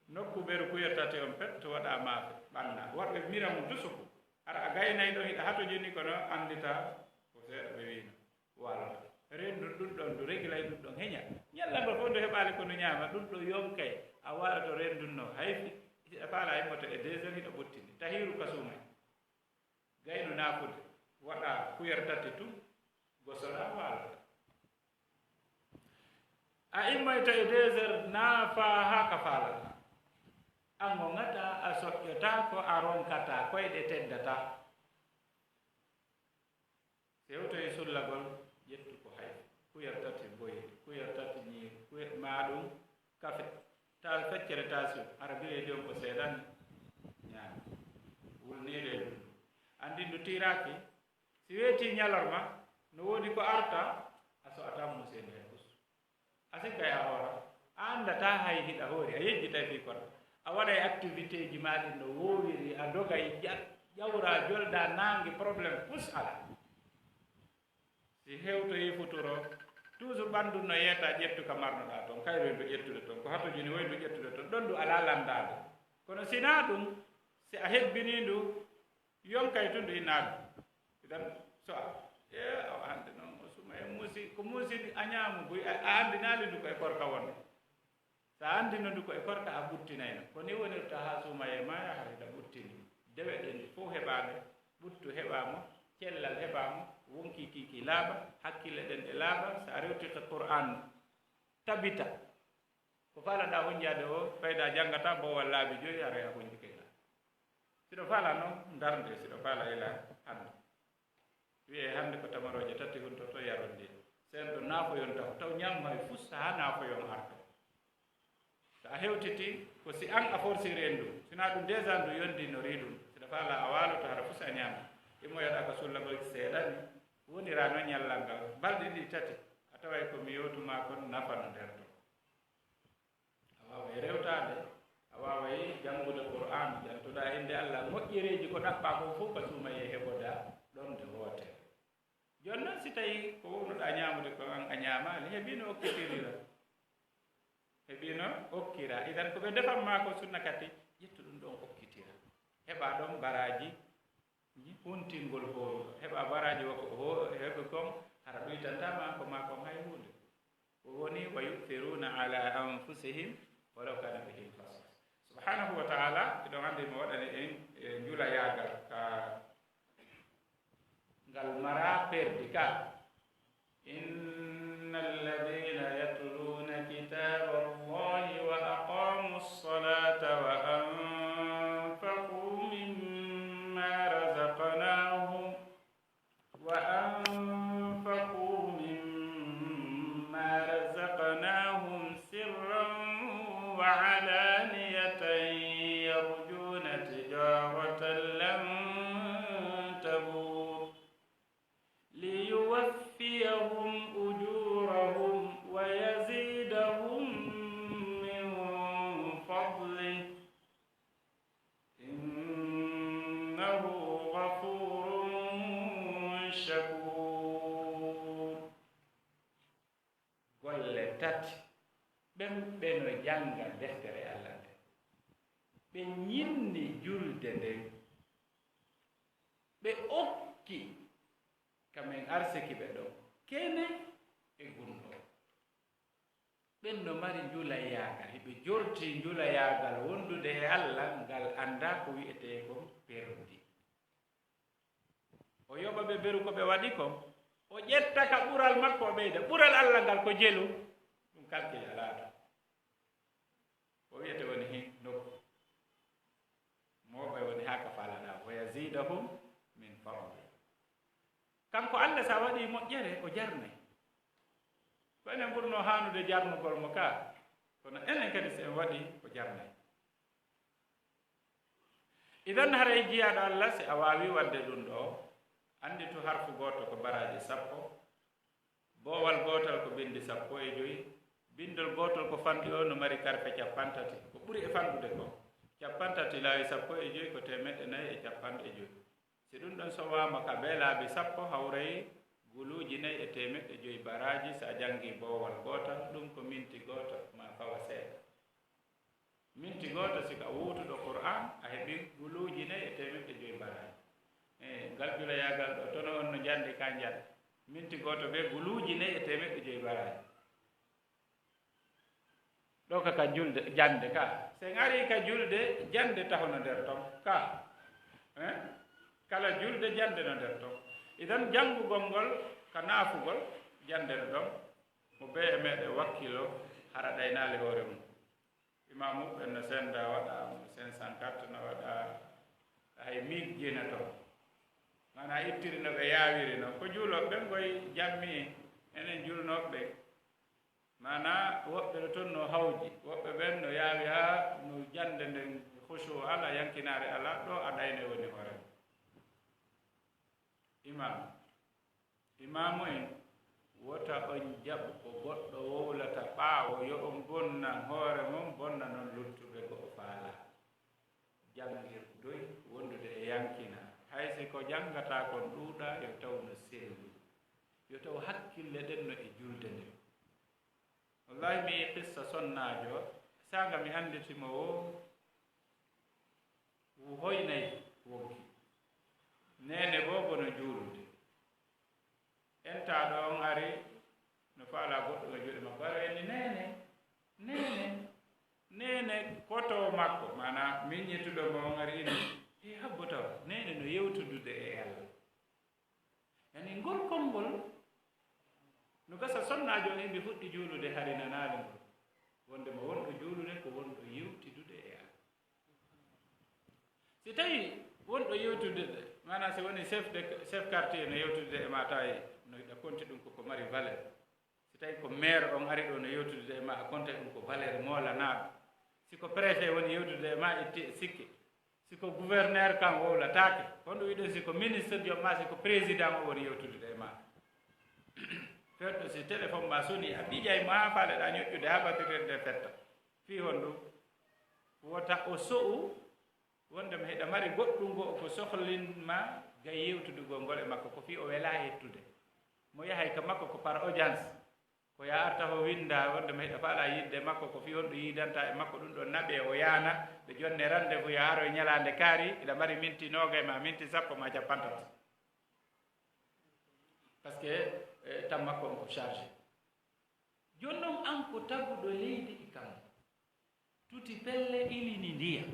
Nokku ɓeru kuyar tati on pet, to waɗaa maafe, ɓannaa. Waɗɓe mira mum tusuku. Hara a gaynay ɗon, hiɗa hatojini kono annditaa ko seeɗa ɓe wiino. Waalata. Renndu ɗum ɗon, ndu regilay ɗum ɗon, heña. Ñalla ngo fof ndu heɓaali ko ndu ñaama, ɗum ɗo yonkay. A waalato renndunno, hayfi, hiɗa faala immoto e deux heures, hiɗa ɓottini. Tahiiru ka suumay. Gaynu naafude, waɗa kuyar tati tun, gosoɗa, waalata. A immoyto e deux heures, naafa haa ka faalata. A ŋoŋata, a soƴƴotaako, a ronkataa, koyɗe teddataa. Si hewtoyi sullagol, ƴettu ko hay kuyar tati mboyri, kuyar tati ñiiri, kuyar maa ɗum kafe, ta feccere tension, hara biredi on ko seeɗan ñaami. Wulniire e ɗum. Anndi ndu tiiraaki, si weetii ñalorma, no woodi ko arta, a so'ataa muuseende hay fus. A sikka e a hoora, a anndataa hay hiɗa hoori, a yejjitay fii kono. A waɗay activité ji maa ɗin no woowiri, a dogay, ƴa-, ƴawraa, joldaa, naange, problème fus alaa. Si hewtoyii futuro, toujours ɓanndu no yeeta, ƴettu ka marnoɗaa ton, kay woy ndu ƴettude ton, ko hatojini woy ndu ƴettude ton, ɗon ndu alaa lanndaade. Kono si naa ɗum, si a hebbinii ndu, yonkay tun ndu innaade. Idan, so a, e, awa hannde noon, o suma e muusi, ko muusi a ñaamu buy, a, a anndinaali ndu ko e korka wonde. So a anndino ndu ko e korka, a ɓuttinayno. Ko ni wonirta haa suumayee maaya, hara hiɗa ɓuttini. Dewe ɗen fof heɓaande, ɓuttu heɓaama, Cellal heɓaama, wonkii kii kii laaɓa, hakkille ɗen ɗe laaɓa. So a rewtii ka Qur'aan, tabita. Ko faalaɗaa honjaade o, fayda janngata boowal laabi joyi, haray a honjike ka. Siɗo faalaa noon, ndarnde, siɗo faalaa ila hannde. Wiyee hannde ko tamarooje tati huntoto yarondii. Seerɗo naafoyon taho, taw ñaam hay fussa haa naafoyon arta. So a hewtitii, ko si aan a forsirii en ɗum. Sinaa ɗum déjà ndu yonndinorii ɗum. Siɗa faalaa a waaloto hara fussa a ñaama. Immoyoɗaa ka sullagol seeɗa ni. Woniraa noon ñallal ngal. Balɗe ɗiɗi tati. A taway ko mi yewtu maa kon nafa no nder ton. A waaway rewtaade. A waaway janngude Qur'aan. Jantoɗaa innde Alla. Moƴƴereeji ko ɗaɓɓaa kon fof ka suumayee heɓodaa ɗon nde wootere. Jooni noon, si tawii ko wowluɗaa ñaamude ko aan a ñaamaali, heɓii no okkitiriraa. Heɓii no okkiraa. Idan ko ɓe defan maa ko sunna kadi, ƴettu ɗum ɗon okkitiraa. Heɓaa ɗon baraaji, huntingol hoore. Heɓaa baraaji wo ko ho-, heɓi kon, hara ɗuytantaa ma ko maa kon hay huunde. Ko woni, "Wa yu'thiruna ala anfusihim walaw kana bihim khasasa." Subhanahu wa ta'ala, hiɗon anndi mo waɗani en, e, njulayaagal ka ngal maraa perdi ka. إن الذين يتلون كتاب الله وأقاموا الصلاة وأنفقوا مما رزقناهم وأنفقوا مما رزقناهم سرا وعلانية يرجون تجارة لن تبور ليوفيهم أجورهم ويزيدهم من فضله إنه غفور شكور. Golle tati, ɓen ɓe no jannga deftere Alla nden, ɓe ñinni julde nden, ɓe okki ka men arsiki ɓe ɗon, kene e gunɗo. Ɓen no mari njulayaagal, hiɓe jortii njulayaagal wondude e Alla, ngal anndaa ko wi'etee kon perdi. O yoɓa ɓe beru ko ɓe waɗi kon, o ƴetta ka ɓural makko, o ɓeyda. Ɓural Alla ngal ko jelu, ɗum kalkil alaa ton. Ko wi'etee woni hin nokku. Mooɓay woni haa ka faalaɗaa, "Wa yazidahum min fadli." Kanko Alla, so a waɗii moƴƴere, o jarnay. Ko enen ɓurnoo haanude jarnugol mo ka, kono enen kadi, so en waɗii, o jarnay. Idan, haray jiyaaɗo Alla, si a waawii waɗde ɗum ɗoo, annditu harfu gooto ko baraaji sappo, boowal gootal ko binndi sappo e joy, binndol gootol ko fanɗi o no mari karfe cappanɗe tati, ko ɓuri e fanɗude ko cappanɗe tati laawi sappo e joy ko teemeɗɗe nayi e cappanɗe joy. Si ɗum ɗon sowaama ka bee laabi sappo, hawray guluuji nayi e teemeɗɗe joy baraaji. Si a janngii boowal gootal, ɗum ko minti gooto, maa fawa seeɗa. Minti gooto, si ka wuutuɗo Qur'aan, a heɓii guluuji nayi e teemeɗɗe joy baraaji. E ngal julayaagal ɗoo, tono on no njanndi ka njanndi. Minti gooto bee guluuji nayi e teemeɗɗe joy baraaji. Ɗoo ka, ka julde, jannde ka. Si en arii ka julde, jannde taho no nder ton ka. Eh? Kala julde, jannde no nder ton. Idan, janngugol ngol ka naafugol, jannde no ɗon. Mo bee e meɗen wakkilo, hara ɗaynaali hoore mum. Imaamu ɓen no sennda waɗa cinq cent quatre, no waɗa hay miijjina ton. Maanaa ittiri no ɓe yaawiri non. Ko juulooɓe ɓen koy jammi, enen juulnooɓe ɓen. Maanaa woɓɓe no ton no hawji, woɓɓe ɓen no yaawi haa no jannde nden khushu alaa, yankinaare alaa, ɗoo a ɗayne woni hoore. Imaam. Imaamu en, wota on jaɓu ko goɗɗo wowlata ɓaawo, yo on bonnan hoore mon, bonnanon luttuɓe ko o faalaa. Janngirdoy wondude e yankina, hay si ko janngataa kon ɗuuɗaa, yo taw no selli, yo taw hakkille ɗen no e julde nden. Wallaahi, mi yi'i qissa sonnaajo, saanga mi annditi mo woo, Wo hoynay wonki. Neene boobo no juulude. Entaaɗo on ari, no faalaa goɗɗo e juuɗe makko. Ara inni, "Neene, neene, neene," koto makko, maanaa miññituɗo mo on ari inni, "E habbo taw, neene no yewtudude e Alla." Yani ngol konngol no gasa sonnaajo on, himɓe fuɗɗi juulude hari nanaali ngol. Wonde mo wonɗo juulude ko wonɗo yewtidude e Allah. Si tawi wonɗo yewtude, maanaam si woni chef de, chef quartier no yewtude e ma, tawi no yiɗa konti ɗum koko mari valeur. Si tawi ko maire on ari ɗo no yewtude e ma, a konta ɗum ko valeur moolanaaɗo. Si ko préfet woni yewtude e ma, itti e sikke. Si ko gouverneur kan wowlataake. Honɗum wiɗen si ko ministre joom ma, si ko président o woni yewtude e ma? Fewto si téléphone ma soni, a ɓiƴay mo haa faaleɗa ñoƴƴude haa batterie nde fetta. Fii honɗum? Wota o so'u wondema hiɗa mari goɗɗum ngo ko sohlin ma ga yewtudugol ngol e makko, ko fii o welaa hettude. Mo yahay ka makko ko par audience. Ko ya arta ho winda wonde mo hiɗa faala yidde makko, ko fii honɗum yidanta e makko ɗum ɗon naɓe, o yaana ɓe jonne rendez-vous, ya aro e ñalaande kaari, hiɗa mari minti noogay ma minti sappo ma cappantato. Parce que, eh, tan makko on ko chargé. Jooni non an ko taguɗo leydi e kam. Tuti pelle ilini ndiyam.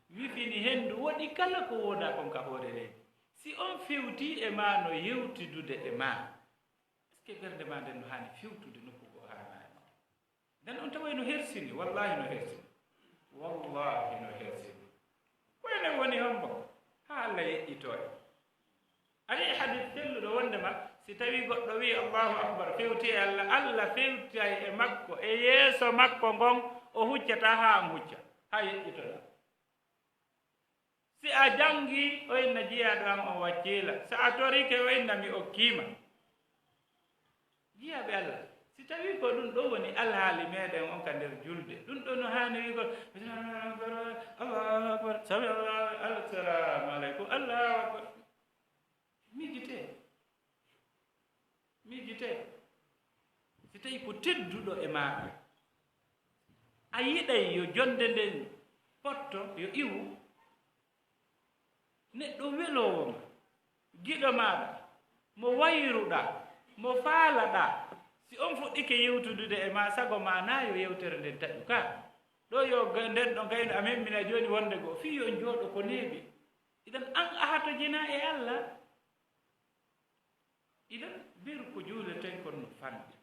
Wifini henndu woɗi kala ko woodaa kon ka hoore leydi. Si on fewtii e ma no yewtidude e ma, est-ce que ɓernde ma nden no haani fewtude nokku goo haanaa e ma? Nden on taway no hersini, wallahi no hersini. Wallahi no hersini. Ko enen woni hombo? Haa Allah yeƴƴitoo en. Ari e hadis selluɗo wondema, si tawi goɗɗo wi'i Allahu Akbar, fewti e Allah, Allah fewtay e makko, e yeeso makko ngon, o huccataa haa an hucca, haa yeƴƴitoɗaa. Si a jangi, o inna jiyaaɗo an on wakkila. Si a torike, o inna mi okkima. Jiyaaɓe Allah, si tawi ko ɗum ɗo woni alhaali meɗen on ka nder julde, ɗum ɗo no haani wi'gol, Allahu Akbar, sami Allahu, assalamu aleykum, Allahu Akbar. Miijitee. Miijitee. Si tawi ko tedduɗo e maaɗa, a yiɗay yo jonde nden potto, yo iwu, neɗɗo weloowo ma, giɗo maaɗa, mo wayruɗaa, mo faalaɗaa, si on fuɗɗike yewtudude e ma, sago ma naa yo yewtere nden taƴu ka. Ɗo yo ga-, nden ɗon kayno a memmina jooni wonde goo, fii yo on jooɗo ko neeɓi. Idan an a hatojinaa e Allah. Idan, beru ko juuleten kon no fanɗi.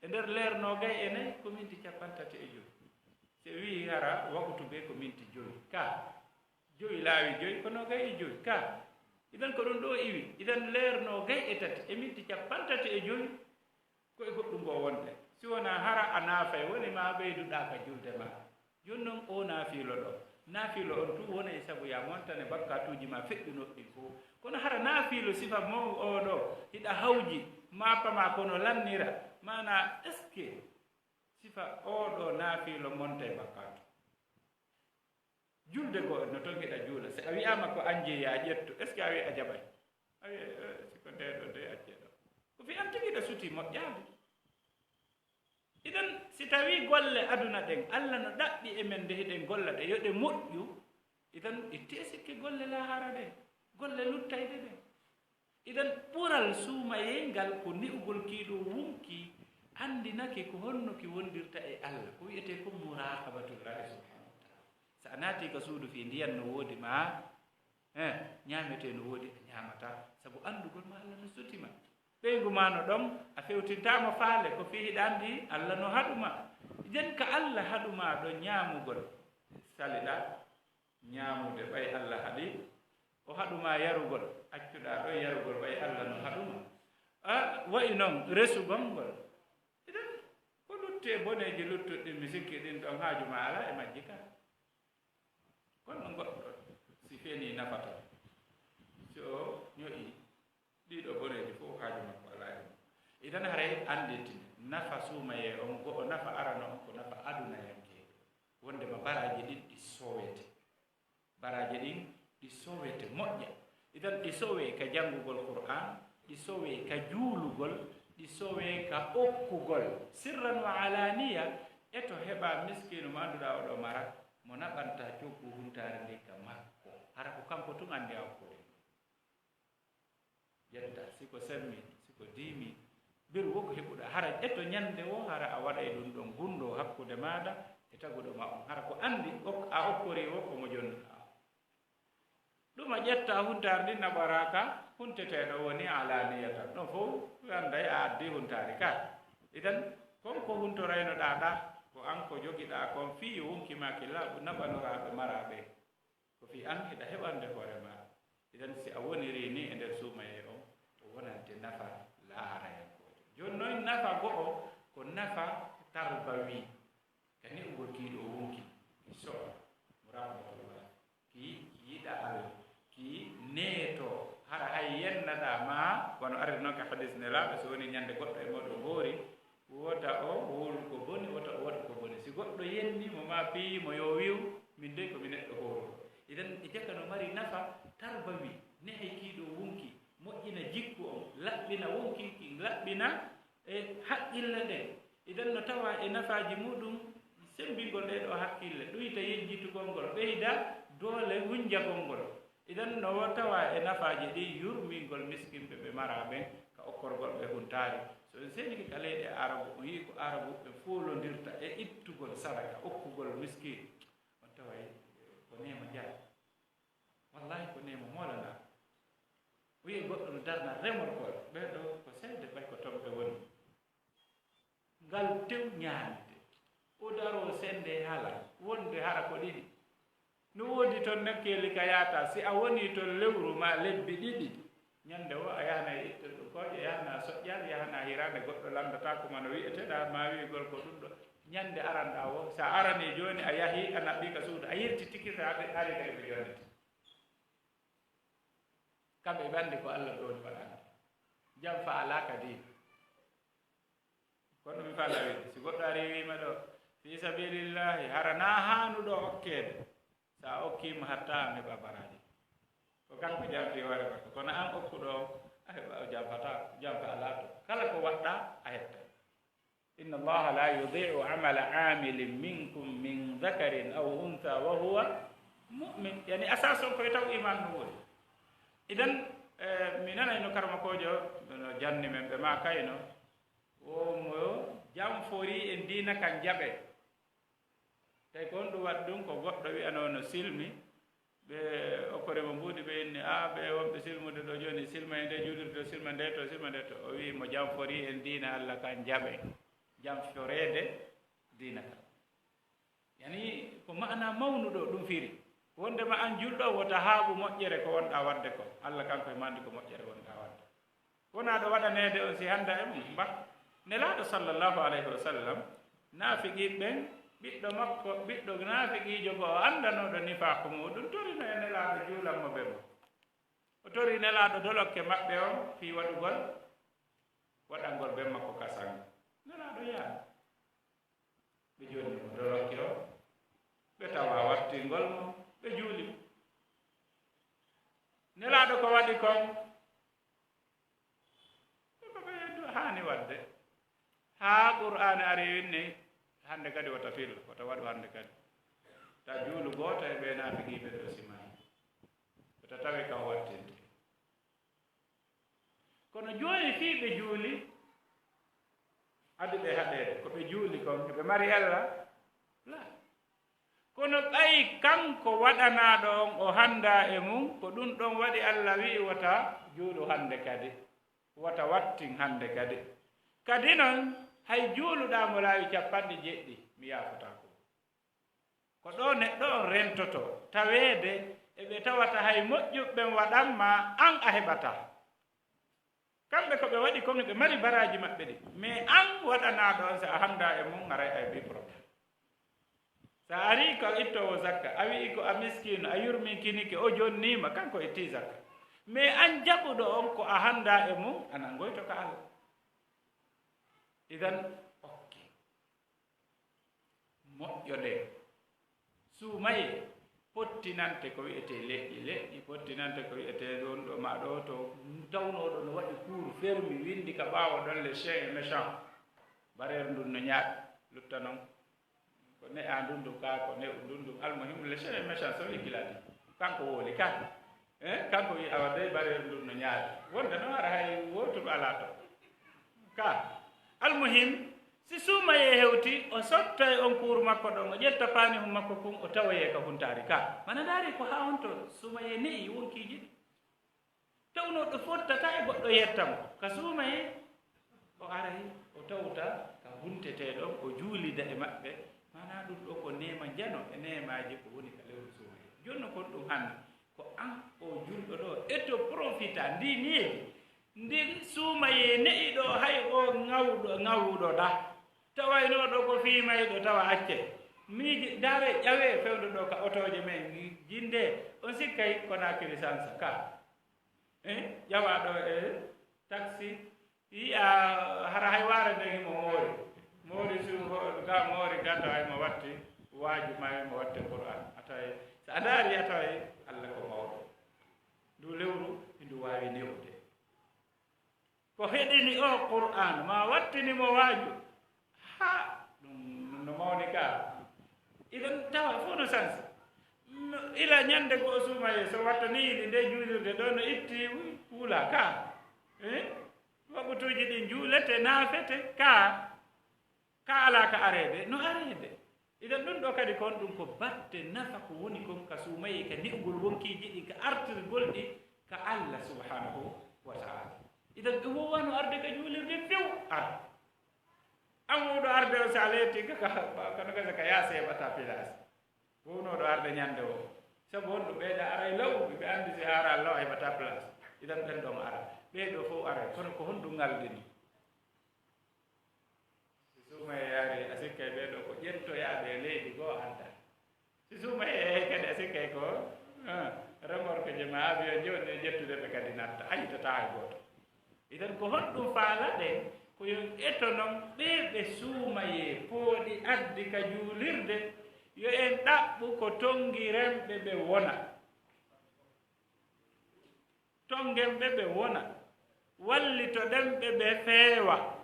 E nder leer noogay e nayi ko minti cappanɗe tati e jowi. Si wi'i hara wakutu be ko minti jowi. Ka. Jowi laawi jowi ko noogay e jowi. Ka. Idan ko ɗum ɗo iwi. Idan leer noogay e tati e minti cappanɗe tati e jowi. Ko e goɗɗum ngo wonde. Si wonaa hara a naafay, woni ma ɓeyduɗaa ka julde ma. Jooni non oo naafiilo ɗo. Naafiilo on tun wonay sabu yaa montane bakkaatuuji ma feƴƴunooɗi ɗin fow. Kono hara naafiilo sifa mo oo ɗo, hiɗa hawji, maapa ma kono lannira. Maanaa, est-ce que sifa oo ɗo naafiilo montay bakkaatu? Julde goo no ton hiɗa juula. Si a wi'aama ko an jeyi a ƴettu, est-ce que a wi'i a jaɓay? A wi'i, eh, si ko ndee ɗoo de accee ɗoo. Ko fii an tigi hiɗa sutii moƴƴaali. Idan, si tawii golle aduna ɗen, Alla no ɗaɓɓi e men nde hiɗen golla ɗe, yo ɗe moƴƴu, idan, ittee sikke golle laahaara ɗen, golle luttayɗe ɗen. Idan, ɓural suumayee ngal ko ne'ugol kii ɗoo wunki, anndina ki ko honno ki wondirta e Alla, ko wi'etee kon muraaqabatullaahi subhaanahu wa ta'aala. Si a naatii ka suudu fii ndiyan no woodi ma, eh, ñaametee no woodi a ñaamataa, sabu anndugol ma Alla no suti ma. Ɓeyngu ma no ɗon, a fewtintaa mo faale, ko fii hiɗa anndi Alla no haɗu ma. Idan ka Alla haɗu ma ɗon ñaamugol, saliɗaa ñaamude ɓay Alla haɗi, o haɗu ma yarugol, accuɗaa ɗon yarugol ɓay Alla no haɗu ma. A, wa'i non resugol ngol. Idan, ko lutti e boneeji luttuɗi ɗin, mi sikki ɗin ɗon haaju ma alaa e majji ka. Kono goɗɗo si fenii nafata, si o ño'i ɗii ɗoo boneeji fow haaju makko alaa e mum. Idan haray annditine, nafa suumayee on, go'o nafa arano on ko nafa adunayanke. Wondema baraaji ɗin ɗi sowete. Baraaji ɗin ɗi sowete moƴƴa. Idan ɗi sowee ka janngugol Qur'aan, ɗi sowee ka juulugol, ɗi sowee ka okkugol. Sirran wa alaaniya, e to heɓaa miskiinu mo annduɗaa oɗo mara, mo naɓanta coggu huntaare nden ka makko. Hara ko kanko tun anndi a okkude. Ƴetta, si ko cinq mille, si ko dix mille, beru wo ko heɓuɗaa. Hara ƴetto ñannde woo, hara a waɗay ɗum ɗon gunndoo hakkunde maaɗa e taguɗo ma on. Hara ko anndi ok-, a okkorii woo, ko mo jonnuɗaa. Ɗum a ƴetta huntaare ndin naɓaraa ka Hunteteeɗo woni alaaniyatan. Ɗon fof annday a addi huntaari ka. Idan, kon ko huntoraynoɗaa ɗa, ko an ko jogiɗaa kon fii yo wonki maa ki laaɓu naɓanoraaɓe maraaɓe. Ko fii an hiɗa heɓande hoore maa. Idan, si a wonirii ni e nder suumayee on, o wonante nafa laarayankoojo. Jooni noon nafa go'o ko nafa tarbawi. Ka ne'ugol kii ɗoo wonki, ki so'a, muraqabatullah, ki, ki yiɗa Alla, ki neeto, hara hay yennataa ma, wano ariri noon ka hadis Nelaaɗo, so woni ñande goɗɗo e mooɗon hoori, wota o wowlu ko boni, wota o waɗu ko boni. Si goɗɗo yenni mo ma, piyi mo, yo wi'u, min dey ko mi neɗɗo hooro. Idan, e jaka no mari nafa tarbawi, nehay kii ɗoo wonki, moƴƴina jikku on, laɓɓina wonki kin, laɓɓina e haqqille ɗen. Idan no tawa e nafaaji muɗum, sembingol ɗee ɗoo haqqille, ɗuyta yejjitugol ngol, ɓeyda doole hunjagol ngol. Idan no tawa e nafaaji ɗin yurmingol miskinɓe ɓe maraa ɓen ka okkorgol ɓe huntaari. So en seenike ka leyɗe Arabu, on yi'i ko Arabuɓe foolondirta e ittugol sadaka, okkugol miskin. On taway ko neema jara. Wallahi ko neema moolanaa. O yi'i goɗɗo no darna remorkol, ɓee ɗoo ko seede ɓay ko ton ɓe woni. Ngal tew ñaamde. O daroo sende hala, wonde hara ko ɗiɗi. No woodi ton nokkeeli ka yaata, si a wonii ton lewru maa lebbi ɗiɗi, ñande woo a yahana e ittude kooƴe, yahana soƴƴaade, yahana hiraande, goɗɗo lanndataa ko ma no wi'eteɗaa, maa wi'ugol ko ɗum ɗo. Ñande aranɗaa woo, si a aranii jooni, a yahii, a naɓɓii ka suudu, a yirti tikirta, a ari kadi ko jonnete. Kamɓe ɓe anndi ko Alla ɗooni waɗande. Jam fa'alaa ka diin. Kono mi faala wiide, si goɗɗo ari wiima ɗo, fii sabilillahi, hara naa haanuɗo okkeede. Sa okkiima hatta an heɓa baraaji. Ko kanko jamfii hoore makko. Kono an okkuɗo on, a heɓa, o jamfata, jamfa alaa to. Kala ko waɗɗaa, a hetta. Inna Allaha la yudi'u amala amilin minkum min dhakarin aw untha wa huwa mu'min. Yani, asas on koye taw iman no woni. Idan, eh, mi nanayno karmakoojo, no janni men ɓe ma kayno, wo mo jamfori en diina kan jaɓe. Tawi ko honɗum waɗi ɗum? Ko goɗɗo wi'anoo no silmi, ɓe okkori mo mbuuɗi, ɓe inni, "Aa, ɓe wonɓe silmude ɗo jooni, silma e nde, juulirde to, silma nde to, silma nde to." O wi'i mo, "Jamforii en diina Alla kan jaɓe, jamforeede diina kan." Yani, ko maana mawnuɗo ɗum firi. Wondema an julɗo, wota haaɓu moƴƴere ko wonɗaa waɗde ko. Alla kanko e ma anndi ko moƴƴere wonɗaa waɗde. Wonaa ɗo waɗaneede on si hannda e mum, mba. Nelaaɗo sallallahu alayhi wa sallam, naafiqi ɓen, ɓiɗɗo makko, ɓiɗɗo naafiqiijo goo anndanooɗo nifaaku muuɗum, torino e Nelaaɗo juulan mo bemma. O tori Nelaaɗo dolokke maɓɓe on fii waɗugol, waɗangol bemma ko kasan. Nelaaɗo yaani. Ɓe jonni mo dolokke o, ɓe tawa wattingol mo, ɓe juuli mo. Nelaaɗo ko waɗi kon, ko ɓe du-, haani waɗde. Haa Qur'aani ari winni, hannde kadi wota fil, wota waɗu hannde kadi. Ta juulu gooto e ɓee naafiqiiɓe ɓe simani. Wota tawi ka o wattinte. Kono jooni fii ɓe juuli, adi ɓe haɗeede, ko ɓe juuli kon, eɓe mari Alla? La. Kono ɓay kanko waɗanaaɗo on o hanndaa e mum, ko ɗum ɗon waɗi Alla wi'i wota juulu hannde kadi, wota wattin hannde kadi. Kadi non, hay juuluɗaa mo laawi cappanɗe jeeɗiɗi, mi yaafotaako. Ko ɗo neɗɗo on rentotoo, taweede e ɓe tawata hay moƴƴuɓe ɓen waɗan ma, an a heɓataa. Kamɓe ko ɓe waɗi kon, ɓe mari baraaji maɓɓe ɗi. Mais an waɗanaaɗo on, si a hanndaa e mum, haray a heɓii problème. Sa arii ko ittoowo zakka, a wi'i ko a miskiino, a yurminkinike, o jonniima, kanko ittii zakka. Mais an jaɓuɗo on ko a hanndaa e mum, a nanngoyto ka Alla. Idan, ok. Moƴƴo ɗe. Suumayee pottinante ko wi'etee leƴƴi, leƴƴi pottinante ko wi'etee ɗon ɗo ma ɗo to tawnooɗo no waɗi kuur fermi, winndi ka ɓaawo ɗon, le chien est méchant. Bareer ndun no ñaaɗi, lutta non. Ko ne'aa ndun ɗum, kaa ko ne'u ndun ɗum. Almuhim, le chien est méchant, so wi'i gila ɗi. Kanko wowli ka. Eh, kanko wi'i, awa dey bareer ndun no ñaaɗi. Wonde noon hara hay wootuɗo alaa to. Ka. Almuhim, si suumayee hewti, o sottay on kuuru makko ɗon, o ƴetta paanihun makko kun, o tawoyee ka huntaari ka. Mana ndaari ko haa honto suumayee ne'i wonkiiji ɗi. Tawno ɗo fottata e goɗɗo yetta mo ka suumayee, o aray, o tawta ka huntetee ɗon, o juulida e maɓɓe. Maanaa ɗum ɗo ko neema njano e neemaaji ko woni ka lewru suumayee. Jooni non kon ɗum hannde, ko an o julɗo ɗo, eto profita ndi needi, ndi suumayee ne'i ɗo, hay o ŋawɗo, ŋawɗo ɗa. Tawaynoo ɗo ko fiimayɗo, tawa accee. Miiji, ndaaree, ƴawee fewndo ɗo ka otooje men, jindee, on sikkay Konaakiri Sansa ka. Eh, ƴawaa ɗo e taxi, yi'a hara hay waare nden himo moori. Moori su-, ho-, ga moori gata hay mo watti waaju ma, mo watte Qur'an. A taway, so a ndaari, a taway Alla ko mawɗo. Ndu lewru, ndu waawi ne'ude. Ko heɗini o Qur'an, ma wattini mo waaju. Ha, ɗum no mawni ka. Idan tawa fof no sansi. No, ila ñande goo suumayee, so wattaniiɗi nde juulirde ɗo, no itti wula ka. Eh? Waqtuuji ɗin juulete, naafete ka. Ka alaa ka areede, no areede. Idan ɗum ɗo kadi kon ɗum ko batte nafa ko woni kon ka suumayee, ka ne'ugol wonkiiji ɗin, ka artirgol ɗi ka Alla subhanahu wa ta'ala. Idan ɓe wowano arde ka juulirde few ar. An wowɗo arde o, so a leeti ka, ka, ka, kano gasa ka yaasi heɓata place. Wownooɗo arde ñande o. Sabu honɗum? Ɓeyɗa aray law, ɓe anndi si haara law a heɓata place. Idan ɓen ɗon ara. Ɓee ɗo fow aray. Kono ko honɗum ngalɗini? Si suumayee yaari, a sikkay ɓee ɗo ko ƴettoyaaɓe e leydi goo anta. Si suumayee yahi kadi, a sikkay ko, ah, remorque je ma avion je woni e ƴettude ɓe kadi natta. A yitataa hay gooto. Idan ko honɗum faalaɗen? Ko yo en eto non ɓee ɓe suumayee pooɗi addi ka juulirde, yo en ɗaɓɓu ko tonngirenɓe ɓe wona. Tonngen ɓe ɓe wona, wallitoɗen ɓe ɓe feewa.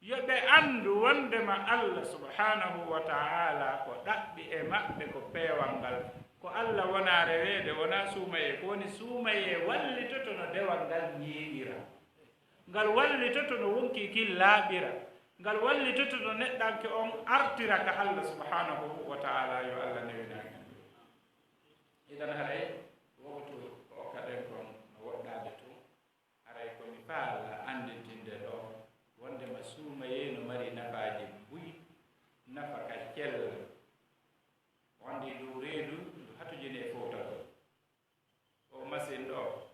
Yo ɓe anndu wonndema Alla subhanahu wa ta'ala ko ɗaɓɓi e maɓɓe ko peewal ngal. Ko Alla wonaa reweede, wonaa suumayee. Ko woni suumayee wallitoto no dewal ngal ñiiɓira. Ngal wallitoto no wonkii kin laaɓira. Ngal wallitoto no neɗɗanke on artira ka Alla subhanahu wa ta'ala. Yo Alla newinanke. Idan haray waktu ko okkaɗen kon no woɗɗaade tun. Haray ko mi faala anndintinde ɗo wonndema suumayee no mari nafaaji buy, nafa ka cella. Wonde ndu reedu ndu hatujini e fowtagol. O machine ɗo,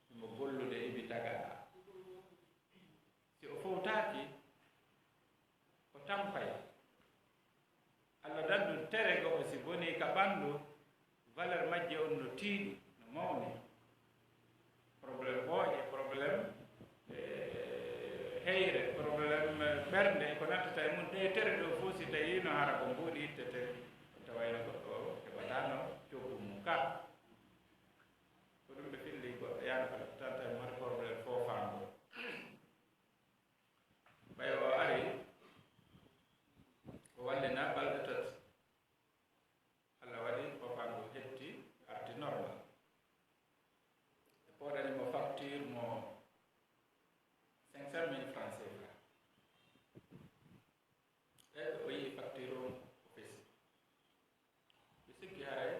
himo gollude ibi tagaɗa. Si o fowtaaki, o tampay. Alla dandu tere goo si bonii ka ɓandu, valeur majje on no tiiɗi, no mawni. Problème ɓooƴe, problème, eh, heyre, problème, eh, ɓernde, ko nattata e mun. Ɗee tere ɗo fow si tawi no hara ko mbuuɗi ittete, tawayno goɗɗo heɓataano coggu mum ka. Ko ɗum ɓe filli goɗɗo yaani ko tanta e mari problème foofaango. Ɓay o ari, o wallina balɗe tati. Alla waɗi foofaango hetti, arti normal. Ɓe pooɗani mo facture mo cinq cent mille francs C F A. E o yi'i facture on o fesi. Ɓe sikki haray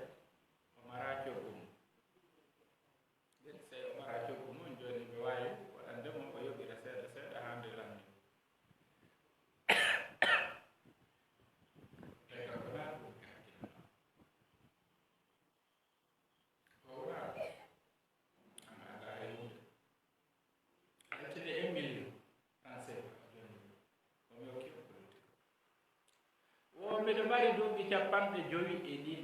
o maraa coggu mum. Nden sey o maraa coggu mum, jooni ɓe waawi waɗande mo o yoɓira seeɗa seeɗa haa nde lanni. Tawi kanko naa ɗum ka hakkilano. Ko wona, ana alaa e hunde. Ƴettide un million franc C F A jooni, o mi hokki on politique. Wo miɗo mari duuɓi capanɗe jowi e ɗiɗi.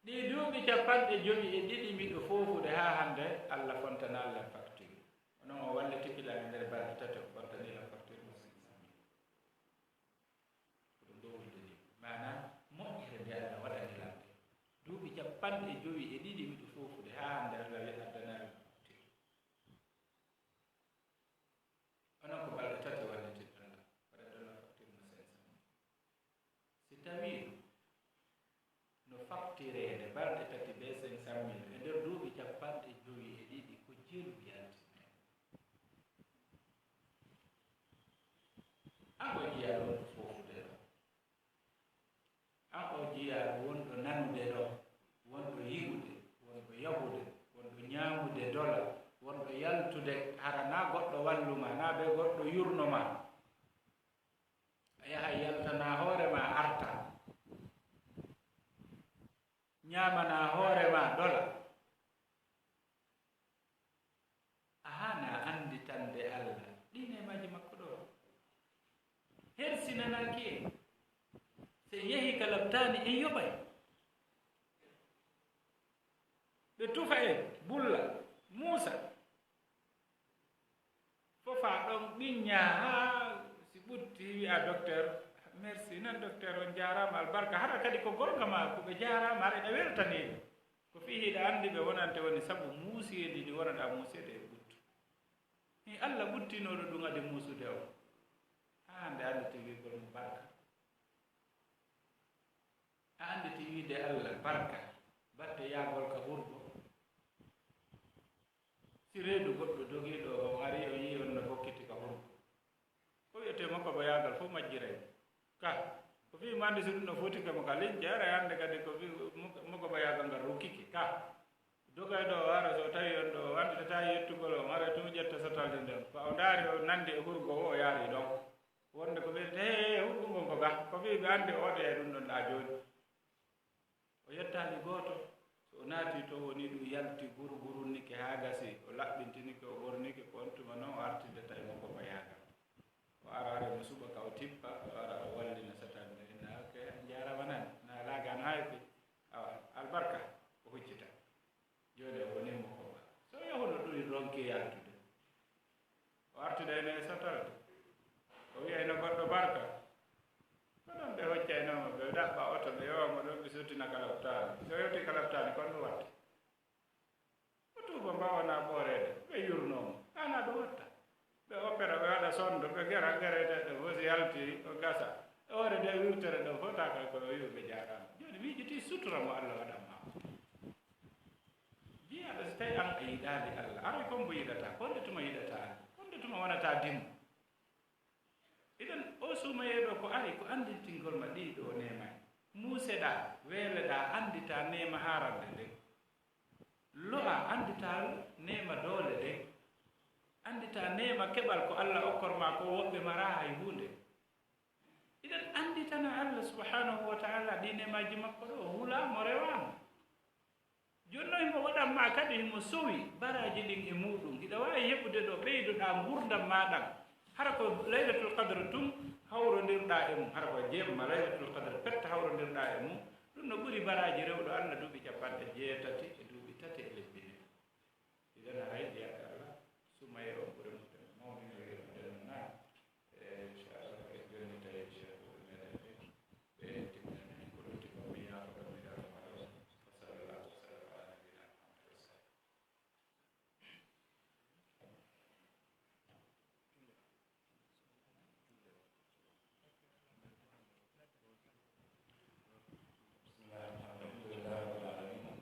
Ɗii duuɓi capanɗe jowi e ɗiɗi miɗo foofude haa hannde, Alla fontanaali lan facture. Onon o wallitiki lan e nder balɗe tati, o fontanii lan facture mo cinq cent mille. Ko ɗum ɗo woni dalil. Maanaa moƴƴere nde Alla waɗani lan nde. Duuɓi capanɗe jowi e ɗiɗi miɗo foofude haa hannde Alla wi addanaali lan facture. Onon ko balɗe tati wallitinɗon lan, waɗanɗon lan facture mo cinq cent mille. Si tawii no factureede balɗe tati bee cinq cent mille e nder duuɓi capanɗe jowi e ɗiɗi, ko jelu yaltinee. An o jiyaa ɗo wonɗo foofude ɗo. An o jiyaa ɗo wonɗo nanude ɗo, wonɗo yi'ude, wonɗo yawtude. Wonɗo yaltude, hara na goɗɗo wallu ma, na be goɗɗo yurno ma. A yaha yaltana hoore ma, arta. Ñaamana hoore ma, dola. A haana annditande Allah ɗi neemaaji makko ɗo. Hersinanaaki en. So en yehii ka labtaani, en yoɓay. Ɓe tufa en, bulla, muusa. Fofa ɗon ɓiñña haa si ɓutti, wi'a docteur, "Merci, nan docteur, on jaaraama, albarka." Hara kadi ko goonga ma, ko ɓe jaaraama, hara ina weltanii ɓe. Ko fii hiɗa anndi ɓe wonante woni sabu muuseedi ndi wonata muuseede e ɓuttu. Hi Allah ɓuttinooɗo ɗum adi muusude o. Haa nde annditi wi'gol mo barka. A annditi wi'de Allah barka, batte yaagol ka hurgo. Si reedu goɗɗo dogiiɗo o ari, o yi'i on no bokkiti ka hurgo. Ko wi'etee mo ko ba yaagal fof majjiray. Ka, ko fii mande si ɗum no foti ka mo ka liñ, jeera hannde kadi ko fii mo, mo ko ba yaagal ngal rukkiki. Ka, dogay ɗo o ara, so tawi on ɗo, o annditata yettugol o, mara tun ƴetta satalde nden. Ko o ndaari o nandi e hurgo o, o yaari ɗon. Wonde ko ɓe, he, hurgo ngon ko ga, ko fii ɓe anndi o waɗi e ɗum ɗon ɗa jooni. O yettaali gooto, so o naati to woni ɗum yalti gurgurunnike haa gasi, o laɓɓintinike, o ɓornike, ko on tuma non o artidata e makko ko yaaga. O ara, ara mo suɓa ka o tippa, o ara o wallina satande, inna, ok, a jaaraama nan, na laaga no hayfi. Awa, albarka, o huccita. Jooni o woni mo ko ba. So yahuno ɗum ronki yaltude. O artude ene e satalde. O wi'a ene goɗɗo barka. Ko ɗon ɓe hoccayno mo, ɓe ɗaɓɓa oto, ɓe yowa mo ɗon, ɓe sottina ka lopitaani. So yewti ka lopitaani, kon ɗum watta. O tuuba mbawana ɓooreede, ɓe yurno mo. Kana ɗum watta. Ɓe opera, ɓe waɗa sonndo, ɓe gera, gereteeɗo fof si yalti, o gasa. E hoore nde wirtere ɗo fof, taka ko o wi'u ɓe jaaraama. Jooni miijiti sutura mo Allah waɗan ma. Jiyaaɗo, si tawi an a yiɗaali Allah, aray kon mbo yiɗata, ko nde tuma yiɗata, ko nde tuma wonata dimmo. Idan, o suumayeeɗo ko ari ko anndintingol ma ɗii ɗoo neema. Muuseɗaa, weeleɗaa, anndita neema haarande nden. Lo'a, anndita neema doole nden. Anndita neema keɓal ko Allah okkor ma ko woɓɓe maraa hay huunde. Idan annditana Allah subhanahu wa ta'ala ɗi neemaaji makko ɗo, o hulaa mo, rewaa mo. Jooni noon himo waɗan ma kadi himo sowi baraaji ɗin e muuɗum. Hiɗa waawi heɓude ɗo ɓeydoɗaa nguurndam maa ɗan. Hara ko Laylatul Qadr tun hawrondirɗaa e mum. Hara ko jemma Laylatul Qadr pet hawrondirɗaa e mum. Ɗum no ɓuri baraaji rewɗo Allah duuɓi capanɗe jeetati e duuɓi tati e lebbi nayi. Idan haray jiyaaɓe Allah, sumayee on ɓuri mo mawninirde mo denno nayi. E inchallah, e jonni tawi Cheikh meɗen ɓe, ɓe timminani en ko lutti ko, mi yaafo ɗo, mi daroma ɗo. Wa sallallahu wa sallam ala nabiyina Muhammad wa sallam. Bismillah, alhamdulillah, rabbil alamin.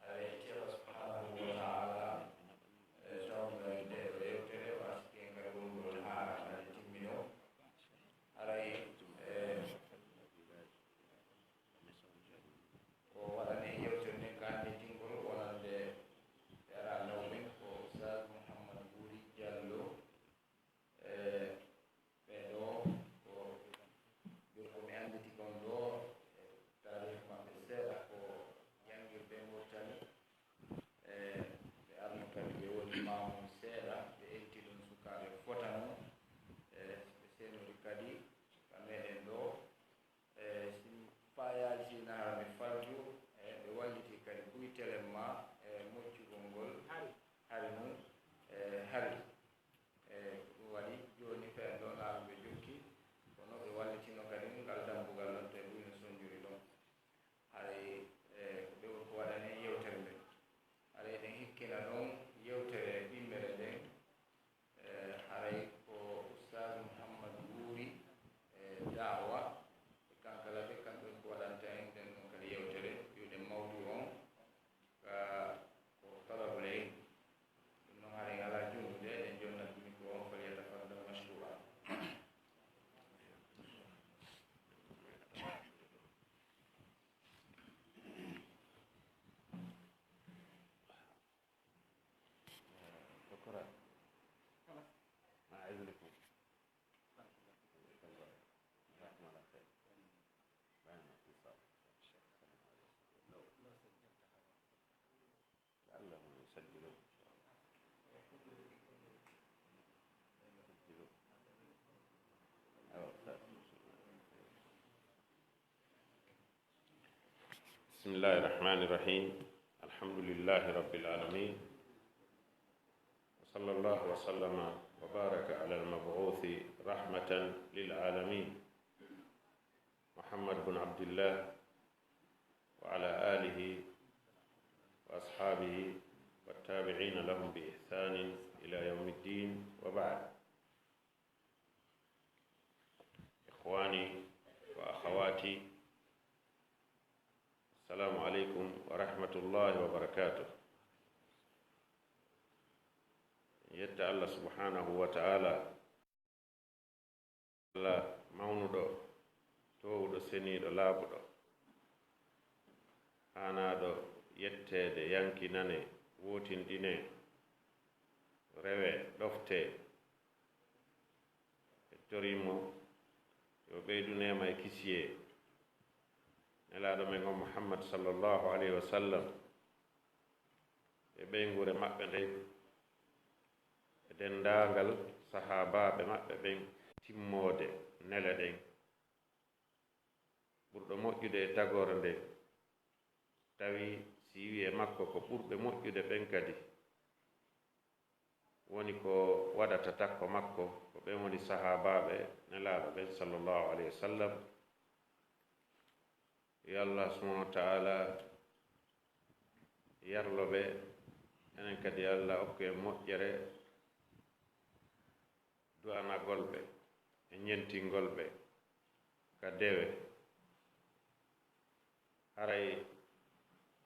Haray Ceerno subhanahu wa ta'ala, e, tawngal nde ɗo yewtere, o artiki en kadi wongol haa nde timmino. Haray, e, ko waɗani yewtere nden ka anndintingol wonande e ara law men ko Oustaz Mouhammad Wuri Diallo. E, ɓe ɗo ko ɓe ko mi annditi kon ɗo, e, taarih maɓɓe seeɗa ko janngirɓe Mauritanie. E, ɓe arno kadi ɓe woni maamu seeɗa, ɓe elti ɗon sukaaɓe fota non. E, ɓe seenori kadi ka meɗen ɗo. E, si mi faayaaji na hara mi falju, e, ɓe walliti kadi buy telemma, e, moccugol ngol hari mum, e, hari. E, ko ɗum waɗi jooni fen ɗo naalo ɓe jokki, kono ɓe wallitino kadi ngal dambugal ɗon to e buy no sonjori ɗon. Haray, e, ko ɓe woni ko waɗani yewtere nden. Haray eɗen hikkina ɗon yewtere ɗimmere مع إذنكم. جزاكم الله خير. جزاكم الله خير. بيان الاتصال. السلام عليكم. لعلهم يسجلون إن شاء الله. يسجلون. أيوة، خير. بسم الله الرحمن الرحيم. الحمد لله رب العالمين. وصلى الله وسلم وبارك على المبعوث رحمة للعالمين محمد بن عبد الله وعلى آله وأصحابه والتابعين لهم بإحسان إلى يوم الدين، وبعد. إخواني وأخواتي، السلام عليكم ورحمة الله وبركاته. Yetta Allah subhanahu wa ta'ala, Allah mawnuɗo, toowuɗo, seniiɗo, laaɓuɗo, haanaaɗo yetteede, yankinane, wootinɗine, rewe, ɗofte. En toriimo yo ɓeydu neema e kisiyee Nelaaɗo men on Muhammad sallallahu alayhi wa sallam, e ɓeynguure maɓɓe nden, e denndaangal sahaabaaɓe maɓɓe ɓen, timmoode nele ɗen. Ɓurɗo moƴƴude e tagoore nden, tawi si wi'e makko ko ɓurɓe moƴƴude ɓen kadi, woni ko waɗata takko makko, ko ɓen woni sahaabaaɓe Nelaaɗo ɓen, sallallahu alayhi wa sallam. Yo Allah subhanahu wa ta'ala yarlo ɓe, enen kadi yo Allah okku en moƴƴere du'anagol ɓe e ñentingol ɓe ka dewe. Haray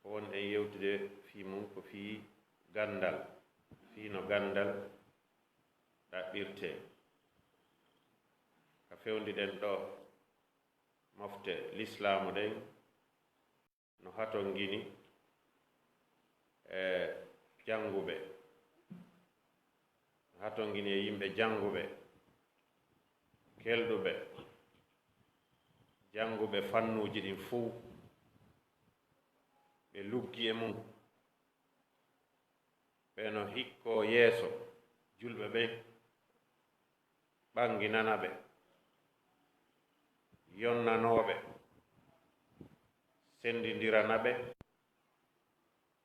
ko wonɗen yewtude fii mun ko fii ganndal, fii no ganndal ɗaɓɓirtee. Ka fewndiɗen ɗoo, mofte lislaamu ɗen no hatongini e jannguɓe, no hatongini e yimɓe jannguɓe, kelɗuɓe, jannguɓe fannuuji ɗin fuu, ɓe luggi e mun. Ɓe no hikkoo yeeso julɓe ɓen, ɓannginana ɓe, yonnanoo ɓe, senndindirana ɓe.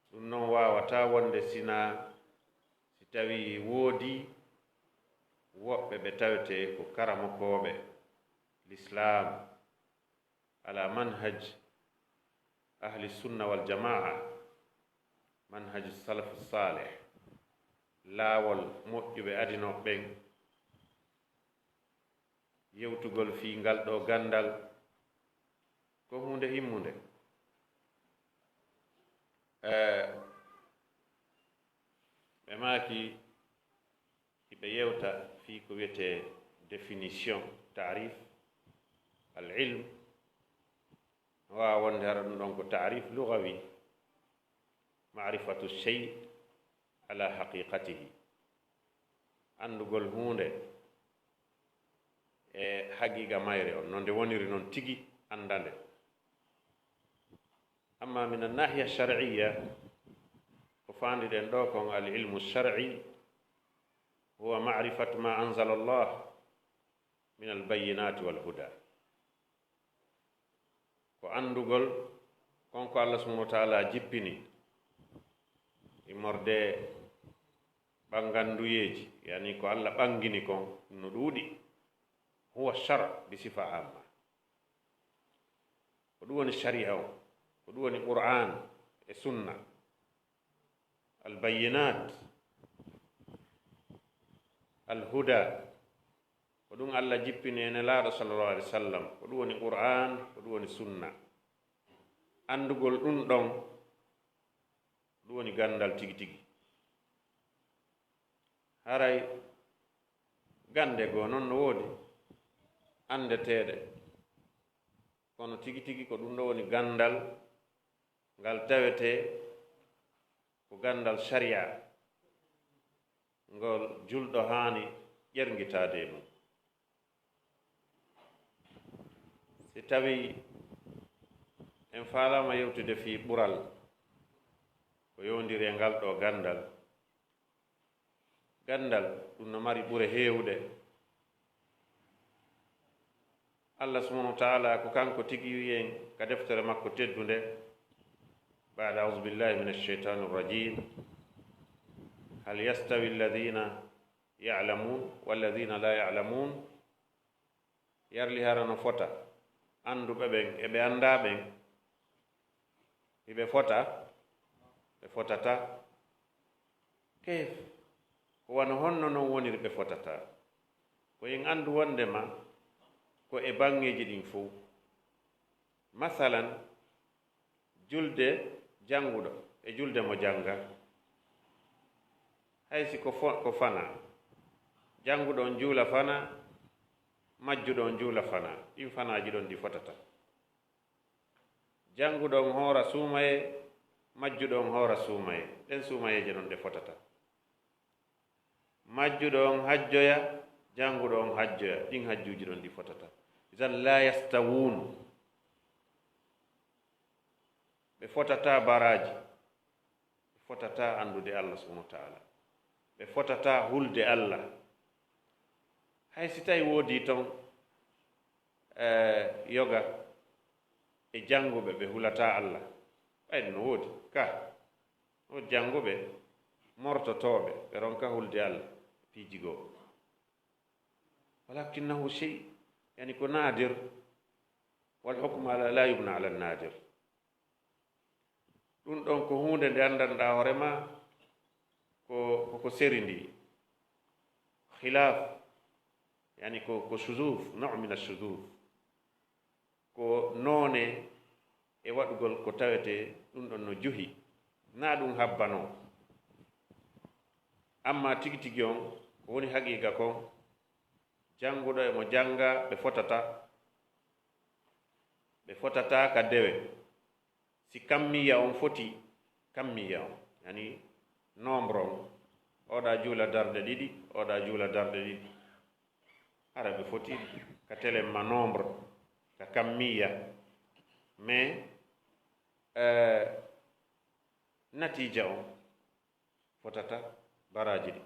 Ɗum non waawataa wonde sinaa si tawii woodii woɓɓe ɓe tawetee ko karamokooɓe Lislaam, ala manhaj ahli sunna wal jamaa, manhaj salaf salih, laawol moƴƴuɓe adinooɓe ɓen, yewtugol fii ngal ɗoo ganndal ko huunde himmunde. Eh, ɓe maaki hiɓe yewta fii ko wiyetee définition, taarif, al ilm, no waawa wonde hara ɗum ɗon ko taarif lugawi, maarifatu shey ala haqiqatihi, anndugol huunde e haqiqa mayre on, no nde woniri non tigi, annda nde. Amma min annahiya shar'iyya, ko faandiɗen ɗoo kon, al ilmu shar'i huwa ma'rifatu ma anzala Allah min al bayyinati wal huda. Ko anndugol kon ko Allah subhanahu wa ta'ala jippini, immorde ɓannganduyeeji, yani ko Allah ɓanngini kon no ɗuuɗi. Huwa shar' bi sifa amma. Ko ɗum woni shari'a on, ko ɗum woni Qur'an e sunna. Al bayyinat, al huda, ko ɗum Allah jippini e Nelaaɗo sallallahu alaihi wasallam, ko ɗum woni Qur'an, ko ɗum woni sunna. Anndugol ɗum ɗon, ɗum woni ganndal tigi tigi. Haray gannde goo non no woodi anndeteeɗe, kono tigi tigi ko ɗum ɗo woni ganndal ngal tawetee ko ganndal shari'a, ngol julɗo haani ƴerngitaade e mum. Si tawii en faalaama yewtude fii ɓural, ko yowndiri e ngal ɗoo ganndal, ganndal ɗum no mari ɓure heewuɗe. Allah subhanahu wa ta'ala ko kanko tigi wi'i en ka deftere makko teddunde, بعد أعوذ بالله من الشيطان الرجيم، هل يستوي الذين يعلمون والذين لا يعلمون؟ Yarli hara no fota annduɓe ɓen e ɓe anndaa ɓen? Hiɓe fota? Ɓe fotataa. Kayf? Ko wano honno non woniri ɓe fotataa? Ko en anndu wonndema ko e baŋŋeeji ɗin fow. Masalan, julde jannguɗo e julde mo janngaa. Hay si ko fo-, ko fanaa, jannguɗo on juula fanaa, majjuɗo on juula fanaa, ɗin fanaaji ɗon ɗi fotataa. Jannguɗo on hoora suumayee, majjuɗo on hoora suumayee, ɗen suumayeeje ɗon ɗe fotataa. Majjuɗo on hajjoya, jannguɗo on hajjoya, ɗin hajjuuji ɗon ɗi fotataa. Idan laa yastawuun. Ɓe fotataa baraaji, ɓe fotataa anndude Allah subhanahu wa ta'ala, ɓe fotataa hulde Allah. Hay si tawi woodii ton, eh, yoga e jannguɓe ɓe hulataa Allah, ɓay no woodi ka, no woodi jannguɓe mortotooɓe, ɓe ronka hulde Allah piiji goo. Walakinnahu shay, yani ko naadir, wal hukmu ala, la yubna ala naadir. Ɗum ɗon ko huunde nde anndanɗaa hoore maa ko, ko, ko seri ndi. Khilaaf, yani ko, ko shuzuuz, naw min ash-shuzuuz. Ko noone e waɗugol ko tawetee ɗum ɗon no juhi, naa ɗum habbanoo. Amma tigi tigi on, ko woni haqiiqa kon, jannguɗo e mo janngaa, ɓe fotataa, ɓe fotataa ka dewe. Si kammiya on foti, kammiya on, yani nombre on, oɗa juula darɗe ɗiɗi, oɗa juula darɗe ɗiɗi. Hara ɓe foti ka telemma nombre, ka kammiya. Mais, eh, natiija on fotata baraaji ɗi.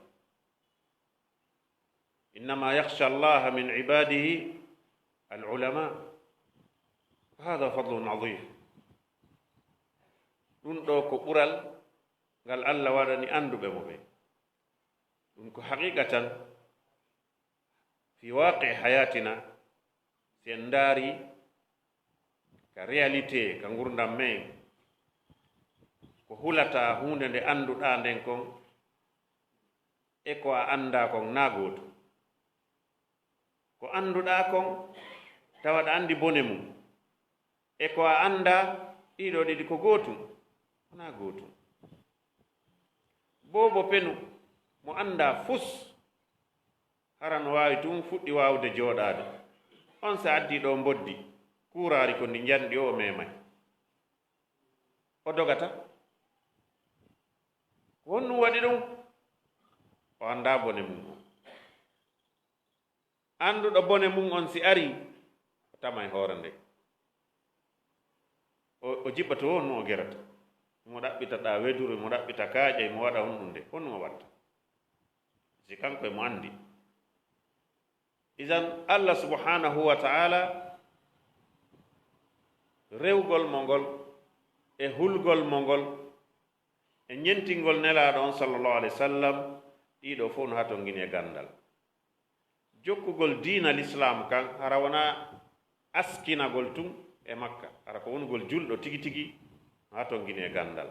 Innama yakhsha Allaha min ibadihi al ulama. Wa hadha fadlun azim. Ɗum ɗo ko ɓural ngal Allah waɗani annduɓe mo ɓe. Ɗum ko haqiqa tan, fi waqi hayatina, si en ndaari ka réalité, ka ngurdam men, ko hulata huunde nde annduɗaa nden kon e ko a anndaa kon naa gootum. Ko annduɗaa kon, tawa aɗa anndi bone mum, e ko a anndaa, ɗiɗo ɗiɗi ko gootum? Wonaa gootum. Boobo penu mo anndaa fus, hara no waawi tun fuɗɗi waawude jooɗaade. On si a addii ɗo mboddi, kuuraari ko ndi njanɗi o, o meemay. O dogata. Ko honɗum waɗi ɗum? O anndaa bone mum on. Annduɗo bone mum on si arii, o tamay hoore nde. O, o jiɓɓa to honno o gerata. Himo ɗaɓɓita ɗa weduru, himo ɗaɓɓita kaaƴe, himo waɗa honɗum nde. Honɗum o watta? Si kanko e mo anndi. Idan, Allah subhanahu wa ta'ala, rewgol mo ngol, e hulgol mo ngol, e ñentingol Nelaaɗo on, sallallahu alayhi wa sallam, ɗiɗo fof no hatongini e ganndal. Jokkugol diina Lislaam kan, hara wonaa askinagol tun e Makka, hara ko wonugol julɗo tigi tigi no hatongini e ganndal.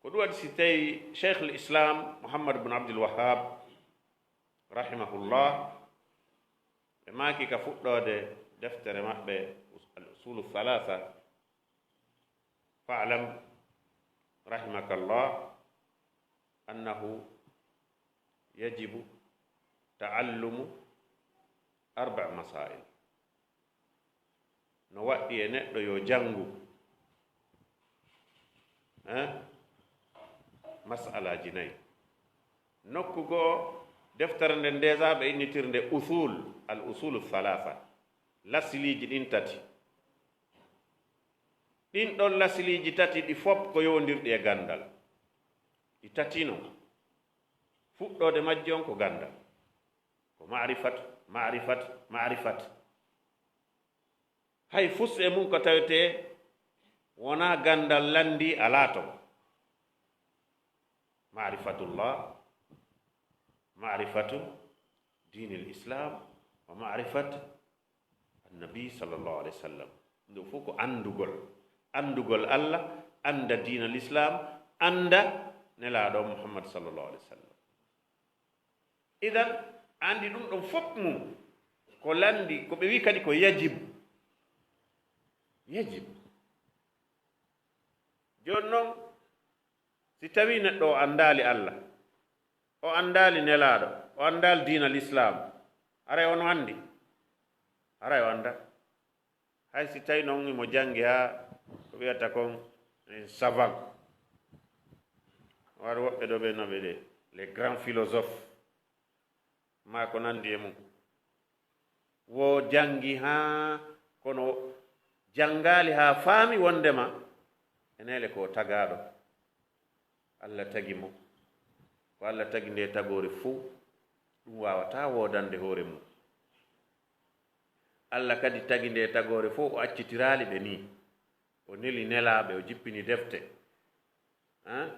Ko ɗum waɗi, si tawi Cheikhul Islam Muhammad bin Abdul Wahhab, rahimahullah, ɓe maaki ka fuɗɗoode deftere maɓɓe, Al Usulu Thalatha, "Fa'lam, rahimakallah, annahu yajibu ta'allumu arba masail." No waɗɗi e neɗɗo yo janngu, eh, Mas'alaaji nayi. Nokku goo, deftere nden déjà ɓe innitir nde usul, al usulu thalatha, lasiliiji ɗin tati. Ɗin ɗon lasiliiji tati ɗi fof ko yowondirɗi e ganndal. Ɗi tati non. Fuɗɗoode majji on ko ganndal. Ko ma'rifat, ma'rifat, ma'rifat. Hay fus e mum ko tawetee wonaa ganndal lanndii alaa ton. Ma'rifatullah, ma'rifatu diinil Islam, wa ma'rifat annabi sallallahu alayhi wa sallam. Ɗum fof ko anndugol. Anndugol Allah, annda diinal Islam, annda Nelaaɗo Muhammad sallallahu alayhi wa sallam. Idan, anndi ɗum ɗon fof mum, ko lanndi, ko ɓe wi kadi ko yajib. Yajib. Jooni non, si tawii neɗɗo o anndaali Allah, o anndaali Nelaaɗo, o anndaali diina Lislaam, haray ono anndi? Haray o annda. Hay si tawii non himo janngi haa ko wiyata kon, eh, savant. War woɓɓe ɗo ɓe no ɓe ɗe, les grands philosophes, maa ko nanndi e mum. Wo janngi haa, kono janngaali haa faami wonndema e neele ko tagaaɗo. Allah tagi mo. Ko Allah tagi nde tagoore fow, ɗum waawataa woodande hoore mum. Allah kadi tagi nde tagoore fow, o accitiraali ɓe nii. O neli nelaaɓe, o jippini defte. Han?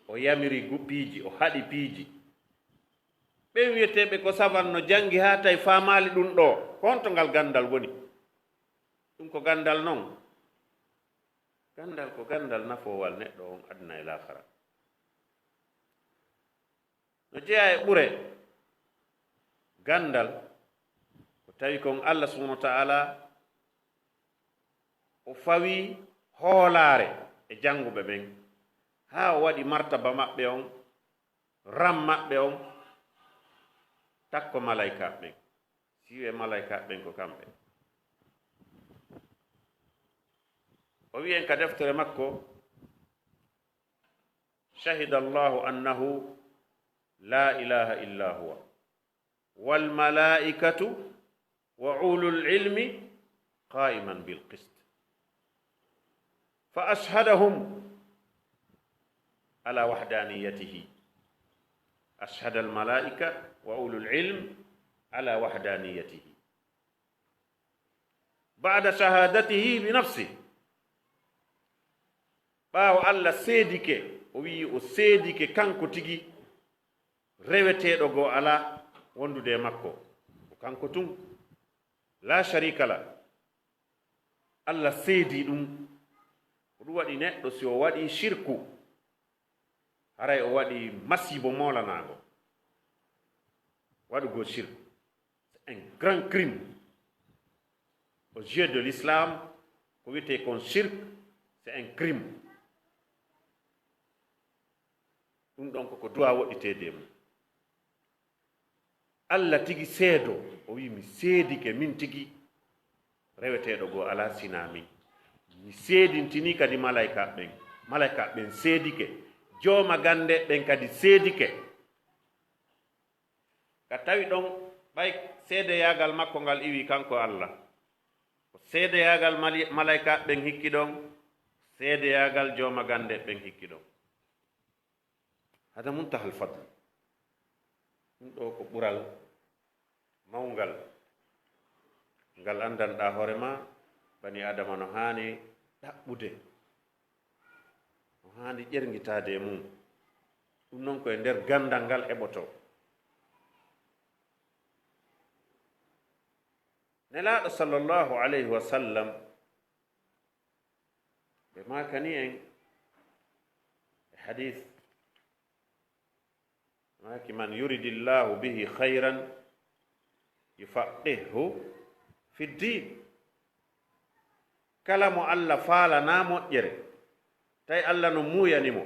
O yamiri gu-, piiji, o haɗi piiji. Ɓen wiyeteeɓe ko savant no janngi haa tawi faamaali ɗum ɗoo. Ko honto ngal ganndal woni? Ɗum ko ganndal non. Ganndal ko ganndal nafoowal neɗɗo on aduna e laakara. No jeyaa e ɓure ganndal, ko tawi kon Allah subhanahu wa ta'ala o fawi hoolaare e jannguɓe ɓen, haa o waɗi martaba maɓɓe on, ran maɓɓe on, takko malaykaaɓe ɓen. Si wi'e malaykaaɓe ɓen ko kamɓe. O wi'en ka deftere makko, "Shahida Allahu annahu la ilaha illa huwa, wal malaikatu wa ulul ilmi qa'iman bil qist. Fa ashhadahum ala wahdaniyatihi. Ashhada al malaika wa ulul ilm ala wahdaniyatihi. Ba'da shahadatihi bi nafsi." Ɓaawo Allah seedike, o wi'i o seedike kanko tigi, reweteeɗo goo alaa wondude e makko. Ko kanko tun. La sharika la. Allah seedii ɗum. Ko ɗum waɗi neɗɗo si o waɗii shirku, haray o waɗii masiibo moolanaango. Waɗugol shirku, c'est un grand crime. Aux yeux de l'islam, ko wiyetee kon shirk, c'est un crime. Ɗum ɗon koko duwaa woɗɗiteede e mum. Allah tigi seedo, o wi'i, "Mi seedike min tigi, reweteeɗo goo alaa sinaa min." Mi seedintinii kadi malaykaaɓe ɓen. Malaykaaɓe ɓen seedike. Jooma gannde ɓen kadi seedike. Ka tawi ɗon, ɓay seedeyaagal makko ngal iwii kanko Allah. Ko seedeyaagal mali-, malaykaaɓe ɓen hikki ɗon, seedeyaagal jooma gannde ɓen hikki ɗon. Hada muntahal fadl. Ɗum ɗoo ko ɓural mawngal ngal anndanɗaa hoore maa, bani Aadama no haani ɗaɓɓude, no haani ƴerngitaade e mum. Ɗum noon ko e nder ganndal ngal heɓotoo. Nelaaɗo sallallahu alayhi wa sallam, ɓe maakani en e hadith, maaki, "Man yuridillahu bihi khayran yufaqqihhu fi ddin." Kala mo Allah faalanaa moƴƴere, tawi Allah no muuyani mo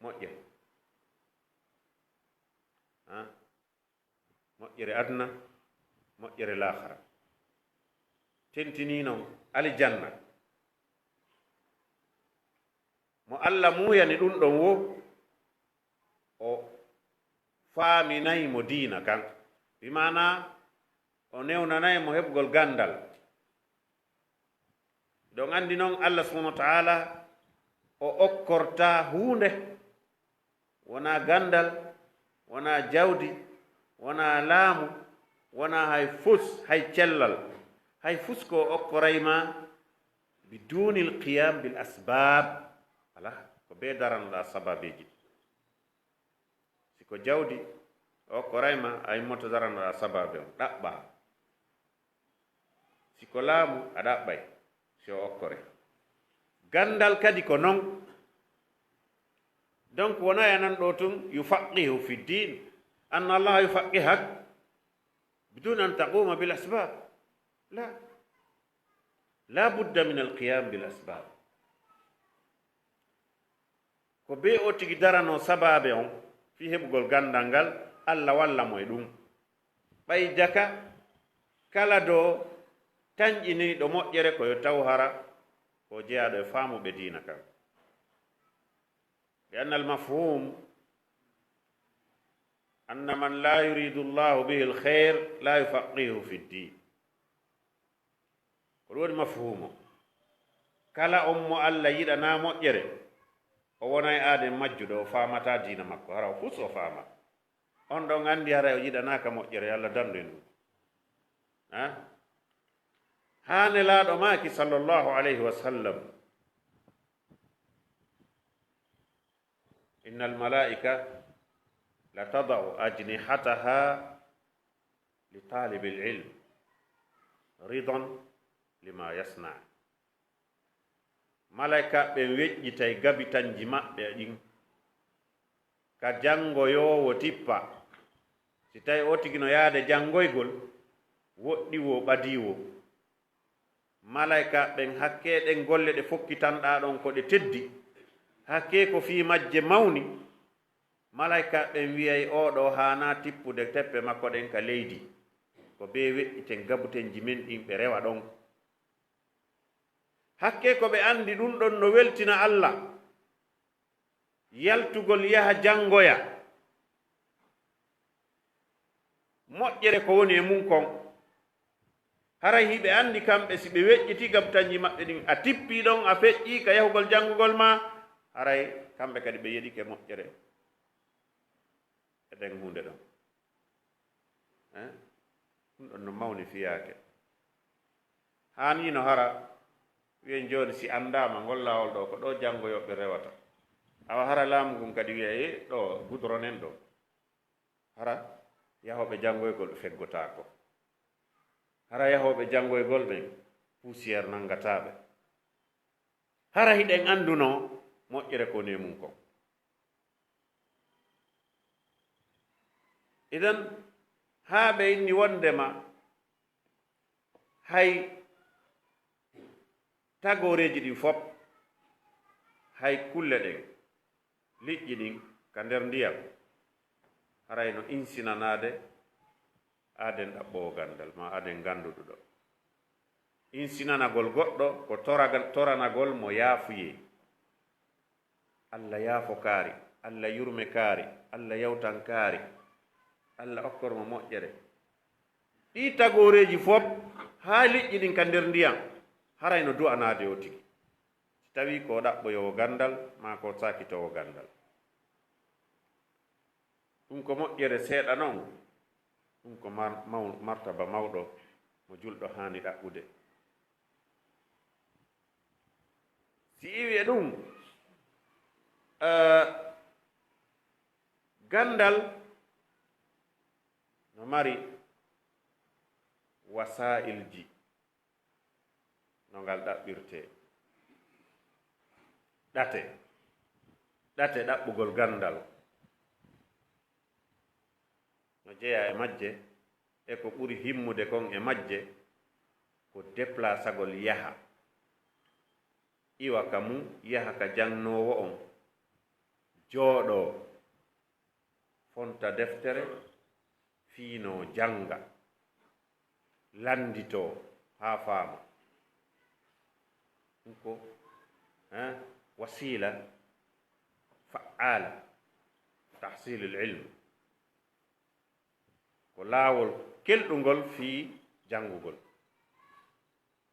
moƴƴere. Ha? Moƴƴere aduna, moƴƴere laakara. Tentinii non alijanna. Mo Allah muuyani ɗum ɗon wo, o faaminay mo diina kan, bi maana o newnanay mo heɓugol ganndal. Ɗon anndi noon, Allah subhanahu wa ta'ala o okkorta huunde, wonaa ganndal, wonaa jawdi, wonaa laamu, wonaa hay fus, hay cellal, hay fus ko o okkoray ma bidunil qiyam bil asbab. Ala, ko bee daranoɗaa sababeeji. Si ko jawdi o okkoray ma, a immoto daranoɗaa sababe on, ɗaɓɓaa. Si ko laamu, a ɗaɓɓay si o okkore. Ganndal kadi ko non. Donc, wonaa a nan ɗo tun, "Yufaqihu fi din." Anna Allah yufaqihak bidun an taquma bil asbab. La. La budda min al qiyam bil asbab. Ko bee o tigi daranoo sabaabe on fii heɓugol ganndal ngal, Alla walla mo e ɗum. Ɓay jaka, kala do tanƴiniiɗo moƴƴere ko yo taw hara ko jeyaaɗo e faamuɓe diina kan. Li anna al mafhum anna man la yuridu Allahu bihi al khayr la yufaqihu fi ddin. Ko ɗum woni mafhuumu. Kala on mo Alla yiɗanaa moƴƴere, o wonay aaden majjuɗo, o faamataa diina makko, hara o fus o faama. On ɗon anndi haray o yiɗanaaka moƴƴere, yo Alla dandu en ɗum. Ha? Haa Nelaaɗo maaki, sallallahu alayhi wa sallam, "Inna al malaa'ika la tada'u ajnihataha li taalibil ilm, ridan lima yasna." Malaykaaɓe ɓen weƴƴitay gabitanji maɓɓe ɗin ka janngoyoowo tippa. Si tawi o tigi no yaade janngoygol, woɗɗi wo, ɓadii wo. Malaykaaɓe ɓen, hakkee ɗen golle ɗe fokkitanɗaa ɗon ko ɗe teddi, hakkee ko fii majje mawni, malaykaaɓe ɓen wi'ay, "Oo ɗoo haanaa tippude teppe makko ɗen ka leydi." Ko bee weƴƴiten gabutenji men ɗin ɓe rewa ɗon. Hakkee ko ɓe anndi ɗum ɗon no weltina Alla. Yaltugol yaha janngoya moƴƴere ko woni e mum kon. Haray hiɓe anndi kamɓe, si ɓe weƴƴitii gabutanji maɓɓe ɗin, a tippii ɗon, a feƴƴii ka yahugol janngugol maa, haray kamɓe kadi ɓe yeɗike moƴƴere e ɗen huunde ɗon. Eh? Ɗum ɗon no mawni fiyaake. Haaniino hara wi'en jooni si anndaama ngol laawol ɗoo, ko ɗoo janngoyooɓe rewata. Awa hara laamu ngun kadi wi'ay, "Eh, ɗoo gudronen ɗoo." Hara yahooɓe janngoygol ɓe feggotaako. Hara yahooɓe janngoygol ɓen, poussière nanngataa ɓe. Hara hiɗen anndunoo moƴƴere ko woni e mum kon. Idan, haa ɓe inni wonndema hay tagooreeji ɗin fop, hay kulle ɗen, liƴƴi ɗin ka nder ndiyam, haray no insinanaade aaden ɗaɓɓoowo ganndal, maa aaden gannduɗuɗo. Insinanagol goɗɗo ko toragal, toranagol mo yaafuyee. Alla yaafo kaari, Alla yurme kaari, Alla yawtan kaari, Alla okkor mo moƴƴere. Ɗii tagooreeji fof, haa liƴƴi ɗin ka nder ndiyam, haray no du'anaade o tigi. Si tawii ko o ɗaɓɓoyoowo ganndal, maa ko o saakitoowo ganndal. Ɗum ko moƴƴere seeɗa non, ɗum ko mar-, maw-, martaba mawɗo mo julɗo haani ɗaɓɓude. Si iwi e ɗum, eh, ganndal no mari wasaa'ilji no ngal ɗaɓɓirtee. Ɗate, ɗate ɗaɓɓugol ganndal no jeyaa e majje, e ko ɓuri himmude kon e majje ko deplasagol yaha, iwa ka mum, yaha ka jangnoowo on, jooɗoo, fonta deftere, fiinoo, jannga, lannditoo haa faama. Ɗum ko, eh, wasiila fa'aala. tahsilil ilm, ko laawol kelɗungol fii janngugol.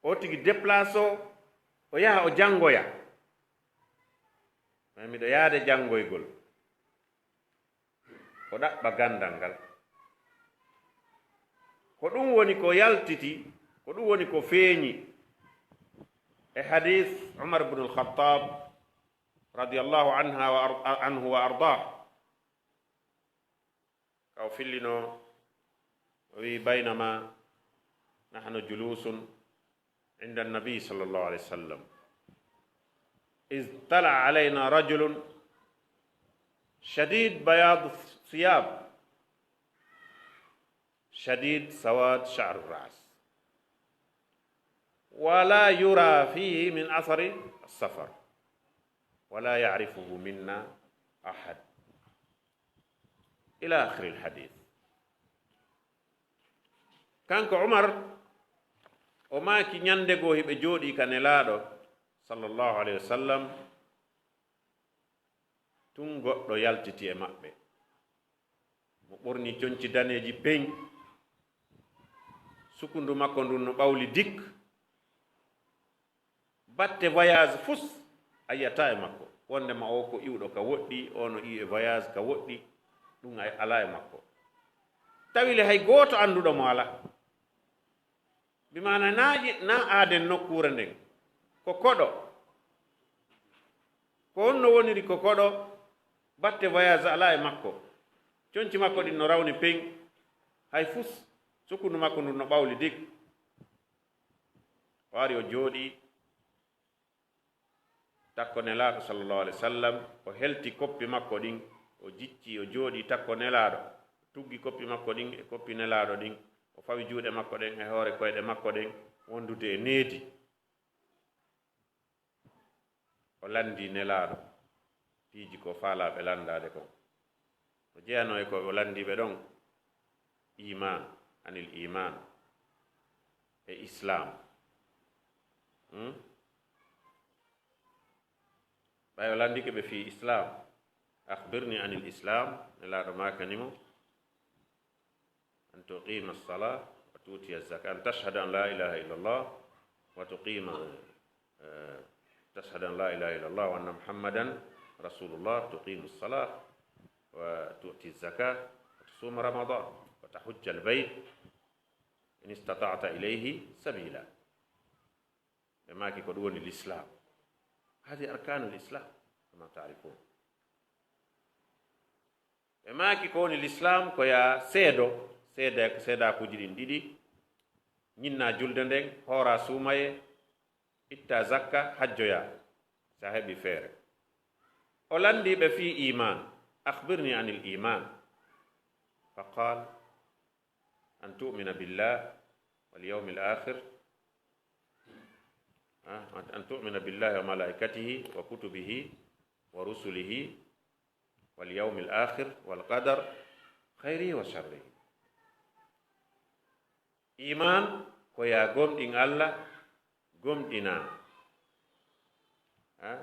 O tigi déplacé o, o yaha o janngoya. Maa miɗo yaade janngoygol. O ɗaɓɓa ganndal ngal. Ko ɗum woni ko yaltiti, ko ɗum woni ko feeñi e hadiis Umar ibn al-Khattab radiyallahu anha wa ar-, anhu wa ardaah. Ka o fillino, o wi'i, "Baynama nahnu julusun inda nabi sallallahu alayhi wa sallam, iz tala alayna rajulun shadid bayad siyab, shadid sawad sha'r ras, wa la yura fihi min athari safar, wa la ya'rifuhu minna ahad." Ila akhiril hadith. Kanko Umar, o maaki, ñande goo hiɓe jooɗii ka Nelaaɗo, sallallahu alayhi wa sallam, tun goɗɗo yaltiti e maɓɓe. Mo ɓorni conci daneeji pey, sukundu makko ndun no ɓawli dik. Batte voyage fus a yi'ataa e makko. Wondema o ko iwɗo ka woɗɗi, o no iwi e voyage ka woɗɗi, ɗum ay alaa e makko. Tawi le hay gooto annduɗo mo alaa. Bi maana naa yi-, naa aaden nokkuure nden. Ko koɗo. Ko honno woniri ko koɗo? Batte voyage alaa e makko. Conci makko ɗin no rawni peŋ. Hay fus, sukundu makko ndun no ɓawli dik. O ari, o jooɗii takko Nelaaɗo, sallallahu alaihi wasallam, o helti koppi makko ɗin, o jicci, o jooɗii takko Nelaaɗo, o tuggi koppi makko ɗin e koppi Nelaaɗo ɗin, o fawi juuɗe makko ɗen e hoore koyɗe makko ɗen, wondude e needi. O lanndii Nelaaɗo piiji ko faalaaɓe lanndaade kon. Ko jeyanoo e ko o lanndiiɓe ɗon, iman, anil iman, e islam. Hmm? Ɓay o lanndike ɓe fii islam, "Akhbirni anil islam," Nelaaɗo maakani mo, "An tuqima as-salah wa tu'tiya az-zakah, an tashhada an la ilaha illa Allah wa tuqima, eh, tashhada an la ilaha illa Allah wa anna Muhammadan rasulullah, tuqima as-salah wa tu'ti az-zakah wa tasuma Ramadan wa tahujja al-bayt in istata'ta ilayhi sabila." Ɓe maaki ko ɗum woni l'islam. Hadi arkanul islam, kama ta'rifun. Ɓe maaki ko woni l'islam ko yaa seedo, seeda-, seedaakuuji ɗin ɗiɗi, ñinnaa julde nden, hooraa suumayee, ittaa zakka, hajjoyaa, si a heɓii feere. O lanndii ɓe fii iman, "Akhbirni anil iman." Fa qaal, "An tu'mina billah wal yawmil akhir." Ah, an, "An tu'mina billahi wa malaikatihi wa kutubihi wa rusulihi wal yawmil akhir wal qadar khayrihi wa sharrihi." Iman ko yaa gomɗin Allah, gomɗinaa, ah,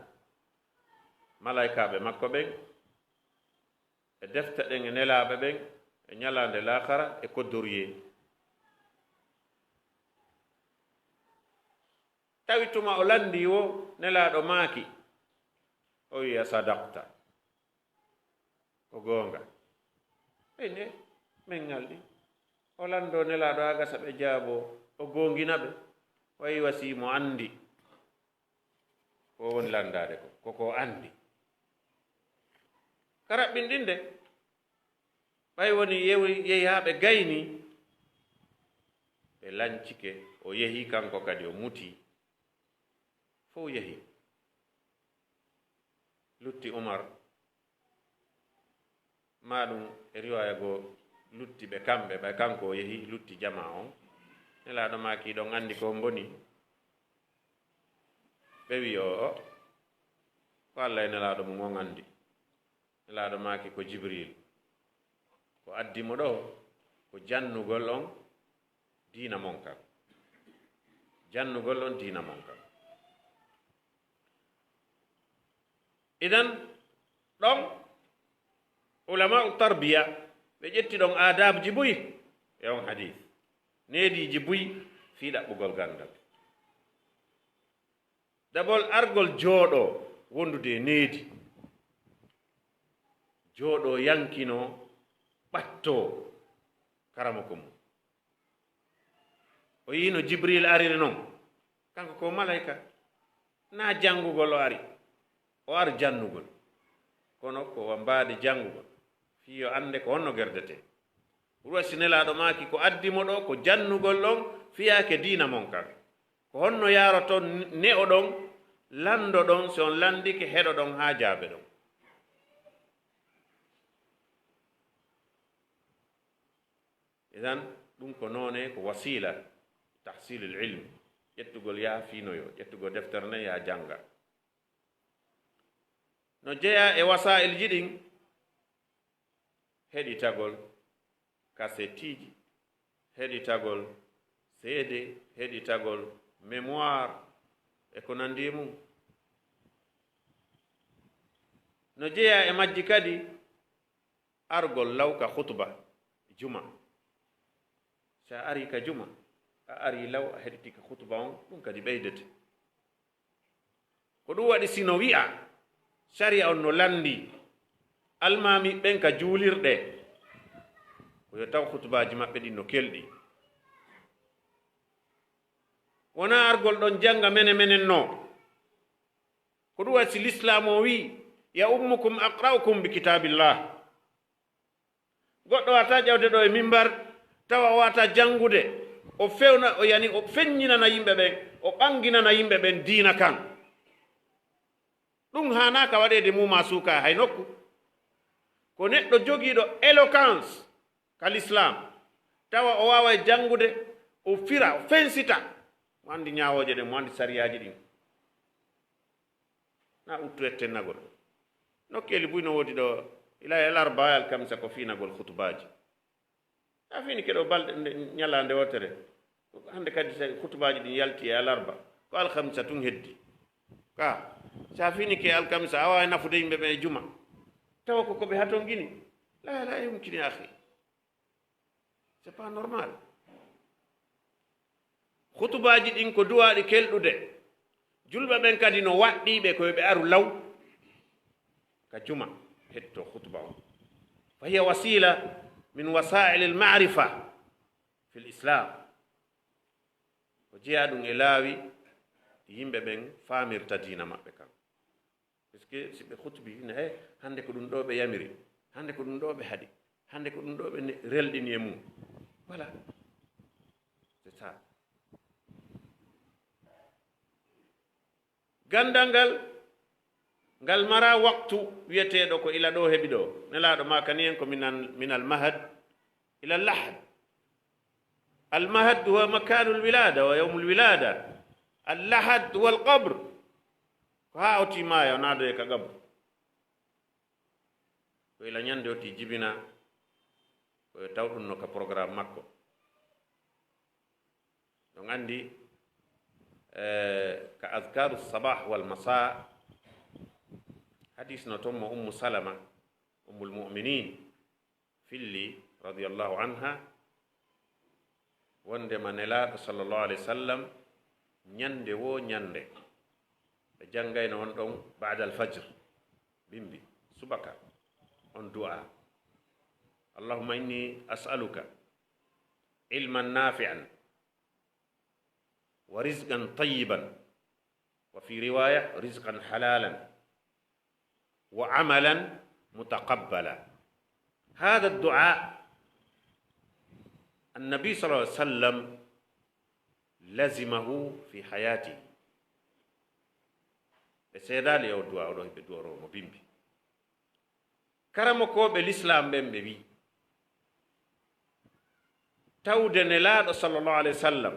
malaykaaɓe makko ɓen, e defte ɗen, e nelaaɓe ɓen, e ñalaande laakara, e kodoruyee. Tawi tuma o lanndii woo, Nelaaɗo maaki, o wi'i, "Sadaqta, ko goonga." Ɓe ne, men ngalɗi. O lanndoo Nelaaɗo haa gasa ɓe jaaboo, o goongina ɓe. Wayi wasii mo anndi. Ko woni lanndaade ko, ko ko anndi. Ka raɓɓinɗinde, ɓay woni yewi-, yeyaaɓe gayni, ɓe lancike, o yehi kanko kadi, o muti. Fow yehi. Lutti Umar, maa ɗum e riwaaya goo lutti ɓe kamɓe, ɓay kanko o yehi, lutti jamaa on. Nelaaɗo maaki, "Hiɗon anndi ko on mboni?" Ɓe wi'i, "O'o, ko Alla e Nelaaɗo mum on anndi." Nelaaɗo maaki, "Ko Jibril. Ko addi mo ɗoo, ko jannugol on diina mon kan. Jannugol on diina mon kan." Idan, ɗon, Ulama'u tarbiya, ɓe ƴetti ɗon aadabji buy e on hadis. Neediiji buy fii ɗaɓɓugol ganndal. Dabol argol jooɗoo wondude e needi. Jooɗoo yankinoo, ɓattoo karamoko mum. O yii no Jibril ariri non. Kanko ko malayka. Naa janngugol o ari. O ar jannugol. Kono ko wambaade janngugol. Fii yo annde ko honno gerdetee. Ɓuri wa si Nelaaɗo maaki ko addi mo ɗoo, ko jannugol ɗon fiyaake diina mon kan. Ko honno yaaroton ne'oɗon, lanndoɗon, si on lanndike, heɗoɗon haa jaabeɗon. Idan, ɗum ko noone, ko wasiila, tahsilul ilm, ƴettugol yaa fiinoyo, ƴettugol deftere nden yaa jannga. No jeyaa e wasaa'ilji ɗin, heɗitagol kasetiiji, heɗitagol seede, heɗitagol mémoire e ko nanndi e mum. No jeyaa e majji kadi argol law ka khutba juma. Si a arii ka juma, a arii law, a heɗitii ka khutba on, ɗum kadi ɓeydete. Ko ɗum waɗi si no wi'a, sariya on no lanndii, almaami ɓen ka juulirɗe, ko yo taw khutbaaji maɓɓe ɗin no kelɗi. Wonaa argol ɗon jannga mene menen no. Ko ɗum waɗi si Lislaam o wi'i, "Ya ummukum aqra'ukum bi kitaabillah." Goɗɗo waawataa ƴawde ɗoo e mimbar, tawa o waawataa janngude, o fewna, o yani, o feññinana yimɓe ɓen, o ɓannginana yimɓe ɓen diina kan. Ɗum haanaaka waɗeede muumaa suuka hay nokku. Ko neɗɗo jogiiɗo éloquence ka Lislaam, tawa o waaway janngude, o fira, o fensita, mo anndi ñaawooje ɗen, mo anndi sariyaaji ɗin. Na uttu ettennagol. Nokkeeli buy no woodi ɗo, ila e alarba e alkamisa ko fiinagol khutubaaji. Sa fiini ke ɗo balɗe nde, ñalaande wootere. Hannde kadi sa khutubaaji ɗin yalti e alarba, ko alkamisa tun heddi. Ka, sa fiini ke alkamisa, a waaway nafude yimɓe ɓe e juma. Tawa ko ko ɓe hatongini. La, la yumkini, akhi. C'est pas normal. Khutubaaji ɗin ko duwaaɗi kelɗude. Julɓe ɓen kadi no waɗɗiiɓe ko yo ɓe aru law ka juma heɗito khutuba on. Fa hiya wasila min wasaa'il al ma'rifa fil Islam. Ko jeyaa ɗum e laawi ɗi yimɓe ɓen faamirta diina maɓɓe kan. Parce que si ɓe khutbi, ne, "Hey, hannde ko ɗum ɗo ɓe yamiri, hannde ko ɗum ɗo ɓe haɗi, hannde ko ɗum ɗo ɓe ne-, relɗini e mum." Voilà. C'est ça. Ganndal ngal, ngal mara waktu wiyeteeɗo ko ila ɗo heɓi ɗo. Nelaaɗo maakani en ko minal, minal mahad ila lahad. Al mahad huwa makanul wilada wa yawmul wilada. Al lahad huwa al qabr. Ko haa o timaaya, o naadoye ka qabru. Ko ila ñande o ti jibina, ko yo taw ɗum no ka programme makko. Ɗon anndi, eh, ka adkaru sabah wal masa, hadis no ton mo Ummu Salama, Ummul Mu'minin, filli, radiyallahu anha, wondema Nelaaɗo, sallallahu alayhi wa sallam, ñande wo ñande, ɓe janngayno on ɗon ba'da al fajr, bimbi, subaka, on du'a, "Allahumma inni as'aluka ilman nafi'an, wa rizqan tayyiban, wa fi riwaya rizqan halalan, wa amalan mutaqabbala." Hada du'a annabi sallallahu alaihi wasallam lazimahu fi hayati. Ɓe seedaali e o du'a oɗo, ɓe du'oro mo bimbi. Karamokooɓe Lislaam ɓen ɓe wi'i, tawde Nelaaɗo sallallahu alaihi wasallam,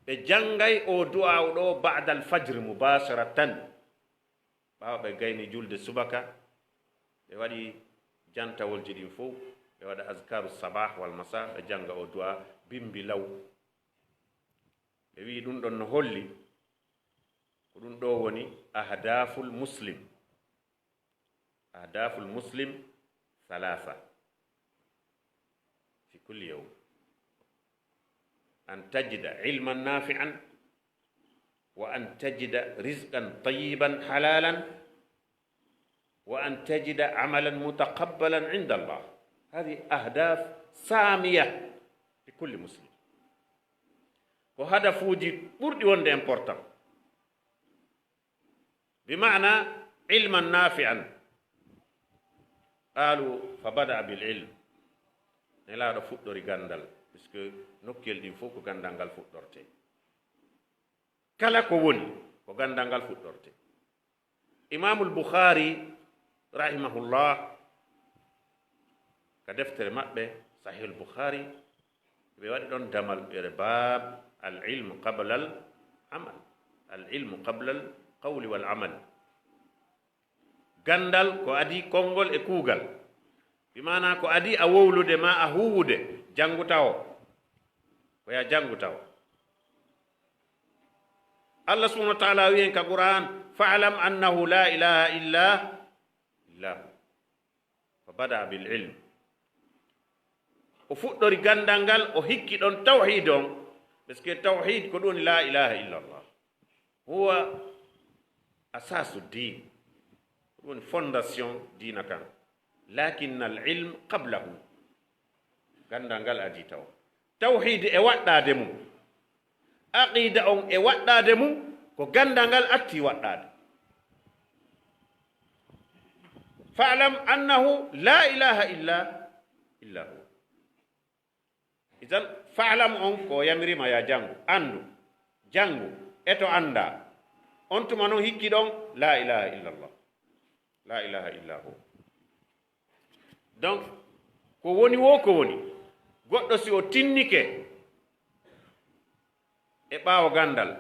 ɓe janngay o du'aawu ɗo ba'dal fajr mubasharatan. Ɓaawo ɓe gayni julde subaka, ɓe waɗi jantawolji ɗin fow, ɓe waɗa azkaru sabah wal masa, ɓe jannga o du'a bimbi law. Ɓe wi'i ɗum ɗon no holli ko ɗum ɗo woni ahdaful muslim. Ahdaful muslim ثلاثة في كل يوم: أن تجد علما نافعا، وأن تجد رزقا طيبا حلالا، وأن تجد عملا متقبلا عند الله. هذه أهداف سامية لكل مسلم. Ko hadafuuji ɓurɗi wonde important. Bi maana ilman nafi'an. Qaalu fa bada'a bil ilm. Nelaaɗo fuɗɗori ganndal, puisque nokkuyel ɗin fof ko ganndal ngal fuɗɗortee. Kala ko woni, ko ganndal ngal fuɗɗortee. Imaamul Bukhaari, rahimahullah, ka deftere maɓɓe, Sahihul Bukhaari, ɓe waɗi ɗon damal, ɓe baab al ilmu qabla al amal, al ilmu qabla al qawli wal amal. Ganndal ko adii konngol e kuugal, bi maana ko adii a wowlude ma a huuwude, janngu tawo, ko ya janngu tawo. Allah subhanahu wa ta'ala wi'en ka Qur'an: "Fa'lam annahu la ilaha illa, illa hu." Fa bada bil ilm. O fuɗɗori ganndal ngal, o hikki ɗon tawhid on, parce que tawhid ko ɗum woni la ilaha illa Allah. Huwa asasu din. Ko ɗum woni fondation diina kan. Lakin al ilm qablahu. Ganndal ngal adii tawo. Tawhid e waɗɗaade mum. Aqida on e waɗɗaade mum, ko ganndal ngal atti waɗɗaade. Fa'lam annahu la ilaha illa, illa hu. Idan, fa'lam on ko yamiriima ya janngu, anndu, janngu, e to annda. On tuma non hikki ɗon, la ilaha illa Allah. La ilaha illa hu. Donc, ko woni wo ko woni, goɗɗo si o tinnike e ɓaawo ganndal,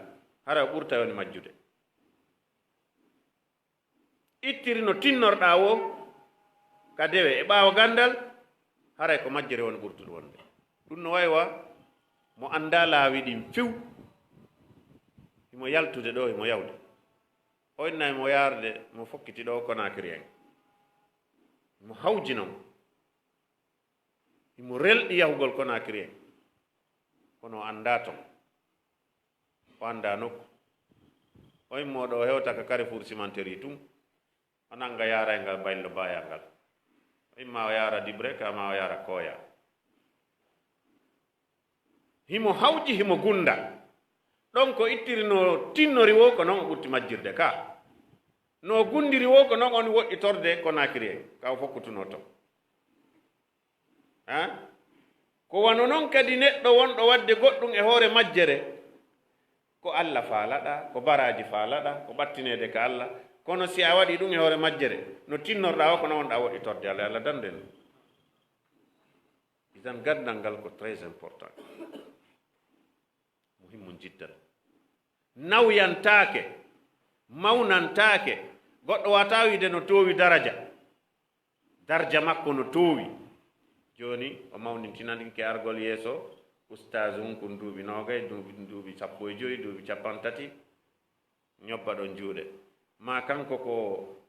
hara o ɓurta woni majjude. Ittiri no tinnorɗaa wo ka dewe e ɓaawo ganndal, haray ko majjere woni ɓurtuɗo wonde. Ɗum no way wa mo anndaa laawi ɗin few, himo yaltude ɗo, himo yawde. O inna himo yaarde, mo fokkiti ɗo Konaakiri en. Mo hawjino mo. Himo relɗi yahugol Konaakiri en. Kono o anndaa ton. O anndaa nokku. O immoo ɗo o hewta ka Carrefour Cimenterie tun. O nannga yaarayngal Baylo Baayal ngal. O imma o yaara Dibre, ka ma o yaara Koya. Himo hawji, himo gunda. Ɗon ko ittiri no tinnori wo, ko non o ɓurti majjirde ka. No o gundiri wo, ko non o woni woɗɗitorde Konaakiri en, ka o fokkutunoo ton. Ha? Ko wano non kadi neɗɗo wonɗo waɗde goɗɗum e hoore majjere, ko Alla faalaɗa, ko baraaji faalaɗa, ko ɓattineede ka Alla. Kono si a waɗi ɗum e hoore majjere, no tinnorɗaa o, ko non wonɗaa woɗɗitorde Alla, Alla danden. Idan ganndal ngal ko très important. Muhimmun jiddan. Nawyantaake, mawnantaake, goɗɗo waawataa wiide no toowi daraja. Darja makko no toowi. Jooni o mawnintinanke argol yeeso ustaazun kun duuɓi noogay, duuɓi, duuɓi sappo e jowi, duuɓi cappanɗe tati, ñobba ɗon juuɗe. Maa kanko ko,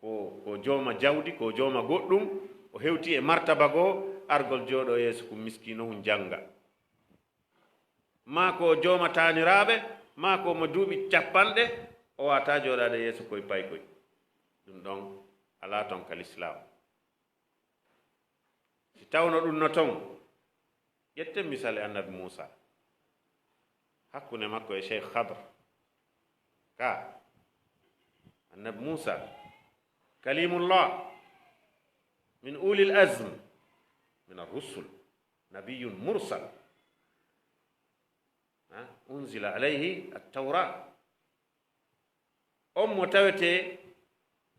ko, ko jooma jawdi, ko jooma goɗɗum, o hewti e martaba goo, argol jooɗo yeeso kun miskiino hun jannga. Maa ko jooma taaniraaɓe, maa ko mo duuɓi cappanɗe, o waawataa jooɗaade yeeso koy paykoy. Ɗum ɗon alaa ton ka lislaam. Si tawno ɗum no ton, ƴetten misal e Annabi Muusaa, hakkunde makko e Cheikh Khadr. Ka Annabi Muusaa, Kalimullah, min ulil azm min ar-rusul, nabiyyun mursal. Ha? Unzila alayhi at-Tawra. On mo tawetee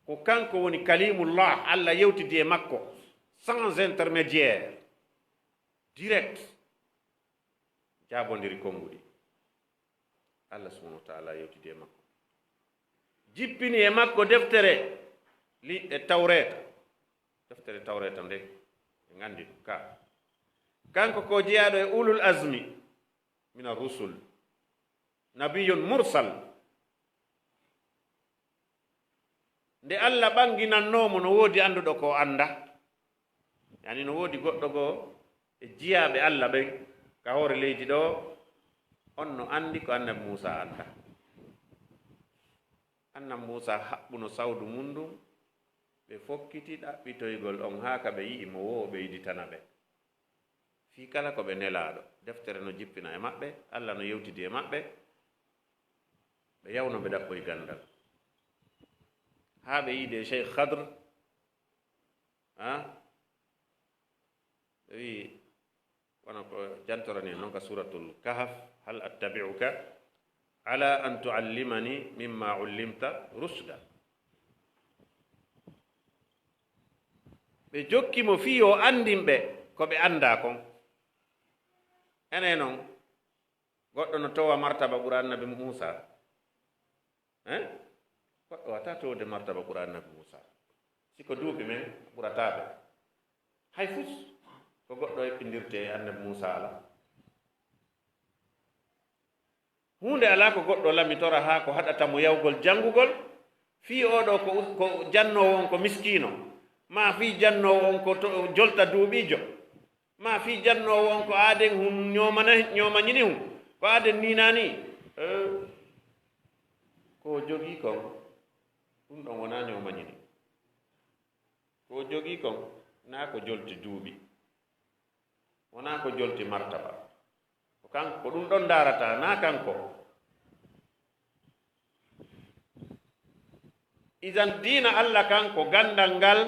ko kanko woni Kalimullah, Alla yewtidi e makko, sans intermédiaire, direct, jaabondiri konnguɗi. Alla subhanahu wa ta'ala yewtidi e makko. Jippini e makko deftere li-, e Tawreeta. Deftere Tawreeta nde, en anndi ɗum ka. Kanko ko jeyaaɗo e ulul azmi mina rusul. Nabiyyun mursal. Nde Alla ɓanginannoo mo, no woodi annduɗo ko annda. Yani no woodi goɗɗo goo e jiyaaɓe Alla ɓen ka hoore leydi ɗoo, on no anndi ko annabi Muusaa anndaa. Annabi Muusaa haɓɓuno sawdu mun ndun, ɓe fokkiti ɗaɓɓitoygol on haa ka ɓe yi'i mo woo o ɓeyditana ɓe. Fii kala ko ɓe nelaaɗo, deftere no jippina e maɓɓe, Alla no yewtidi e maɓɓe, ɓe yawno ɓe ɗaɓɓoyi ganndal. Haa ɓe yi'idi e Sheykh Khadr, ah, ɓe wi'i, wano ko jantorani en non ka Suuratul Kahf, "Hal attabi'uka ala an tu'allimani mimma ullimta rushda." Ɓe jokki mo fii yo anndin ɓe ko ɓe anndaa kon. Enen non, goɗɗo no towa martaba ɓura annabi Muusaa? Eh? Goɗɗo wata towde martaba ɓura annabi Muusaa. Si ko duuɓi men ɓurataa ɓe. Hay fus ko goɗɗo eɓɓindirte e annabi Muusaa alaa. Huunde alaa ko goɗɗo lamitora haa ko haɗata mo yawgol janngugol, fii oo ɗoo ko, ko jannoowo on ko miskiino, maa fii jannoowo on ko to, jolta duuɓiijo, maa fii jannoowo on ko aaden hun ñoomana-, ñoomañini hun, ko aaden niinaani. Eh, ko o jogii kon, ɗun ɗon wonaa ñoomañini. Ko o jogii kon, naa ko jolti duuɓi. Wonaa ko jolti martaba. Ko kan, ko ɗun ɗon ndaarataa, naa kanko. Idan diina Alla kan ko ganndal ngal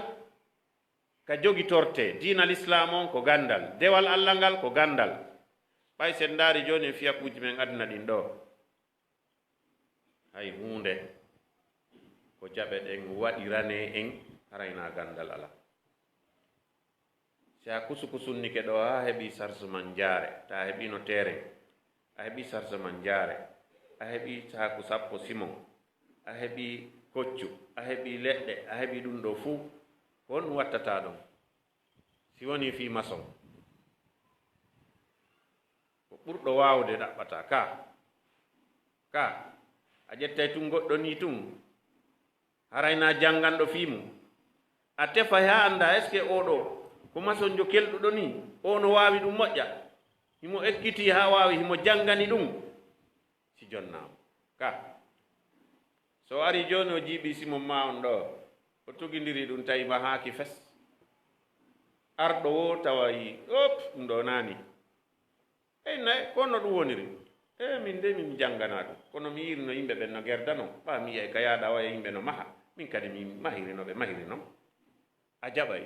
ka jogitortee. Diina Lislaam on ko ganndal. Dewal Alla ngal ko ganndal. Ɓay si en ndaari jooni e fiyakuuji men aduna ɗin ɗoo, hay huunde ko jaɓeɗen waɗiranee en, haray naa ganndal alaa. Si a kusukusunnike ɗoo, a heɓii sarsu man jaare, ta a heɓiino teeren, a heɓii sarsu man jaare, a heɓii saaku sappo simon, a heɓii koccu, a heɓii leɗɗe, a heɓii ɗun ɗoo fuu, ko honɗun wattataa ɗon? Si wonii fii mason, ko ɓurɗo waawude ɗaɓɓataa ka. Ka, a ƴettay tun goɗɗo nii tun, haray naa jannganɗo fii mun. A tefay haa anndaa, est-ce que oo ɗoo, ko masonjo kelɗuɗo nii, oo no waawi ɗun moƴƴa? Himo ekkitii haa waawi, himo janngani ɗun. Si jonnaama. Ka. So o arii jooni o jiiɓii simon maa on ɗoo, o tugindirii ɗun tawi mahaaki fes. Arɗo woo tawa yi'i, op, ɗun ɗoo naa nii. Ey, nayi, ko honno ɗun woniri? E, min de, min jannganaa ɗun. Kono mi yi'iri no yimɓe ɓen no gerda non. Ɓaa mi yi'ay ka yaada waya yimɓe no maha. Min kadi mi mahiri no ɓe mahiri non. A jaɓay.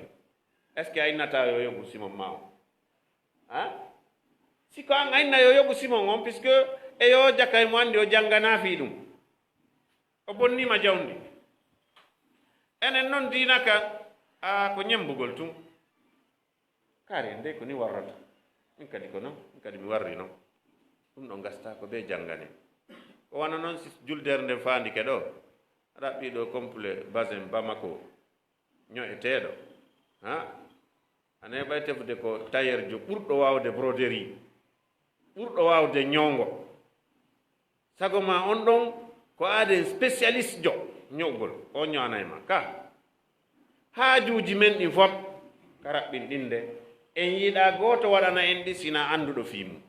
Est-ce que a innataa yo yogu simon maa on? Ha? Si ko an a inna yo yogu simon on, puisque e yo jakay mo anndi o jannganaa fii ɗun. O bonniima jawndi. Enen non diina ka, a, ko ñemmbugol tun. Kaari en dey ko ni warrata. Min kadi ko non, min kadi mi warri non. Ɗun ɗon gastaa ko bee janngane. Ko wano non si juldeere nden faandike ɗoo, a ɗaɓɓii ɗoo complet basin Bamako, ño'eteeɗo. Ha? A neeɓay tefude ko tayeerjo ɓurɗo waawde broderie, ɓurɗo waawde ñowngo. Sago maa on ɗon ko aaden spécialiste jo ño'ugol, on ño'anay ma. Ka haajuuji men ɗin fof, ka raɓɓinɗinde, en yiɗaa gooto waɗana en ɗi sinaa annduɗo fii mun.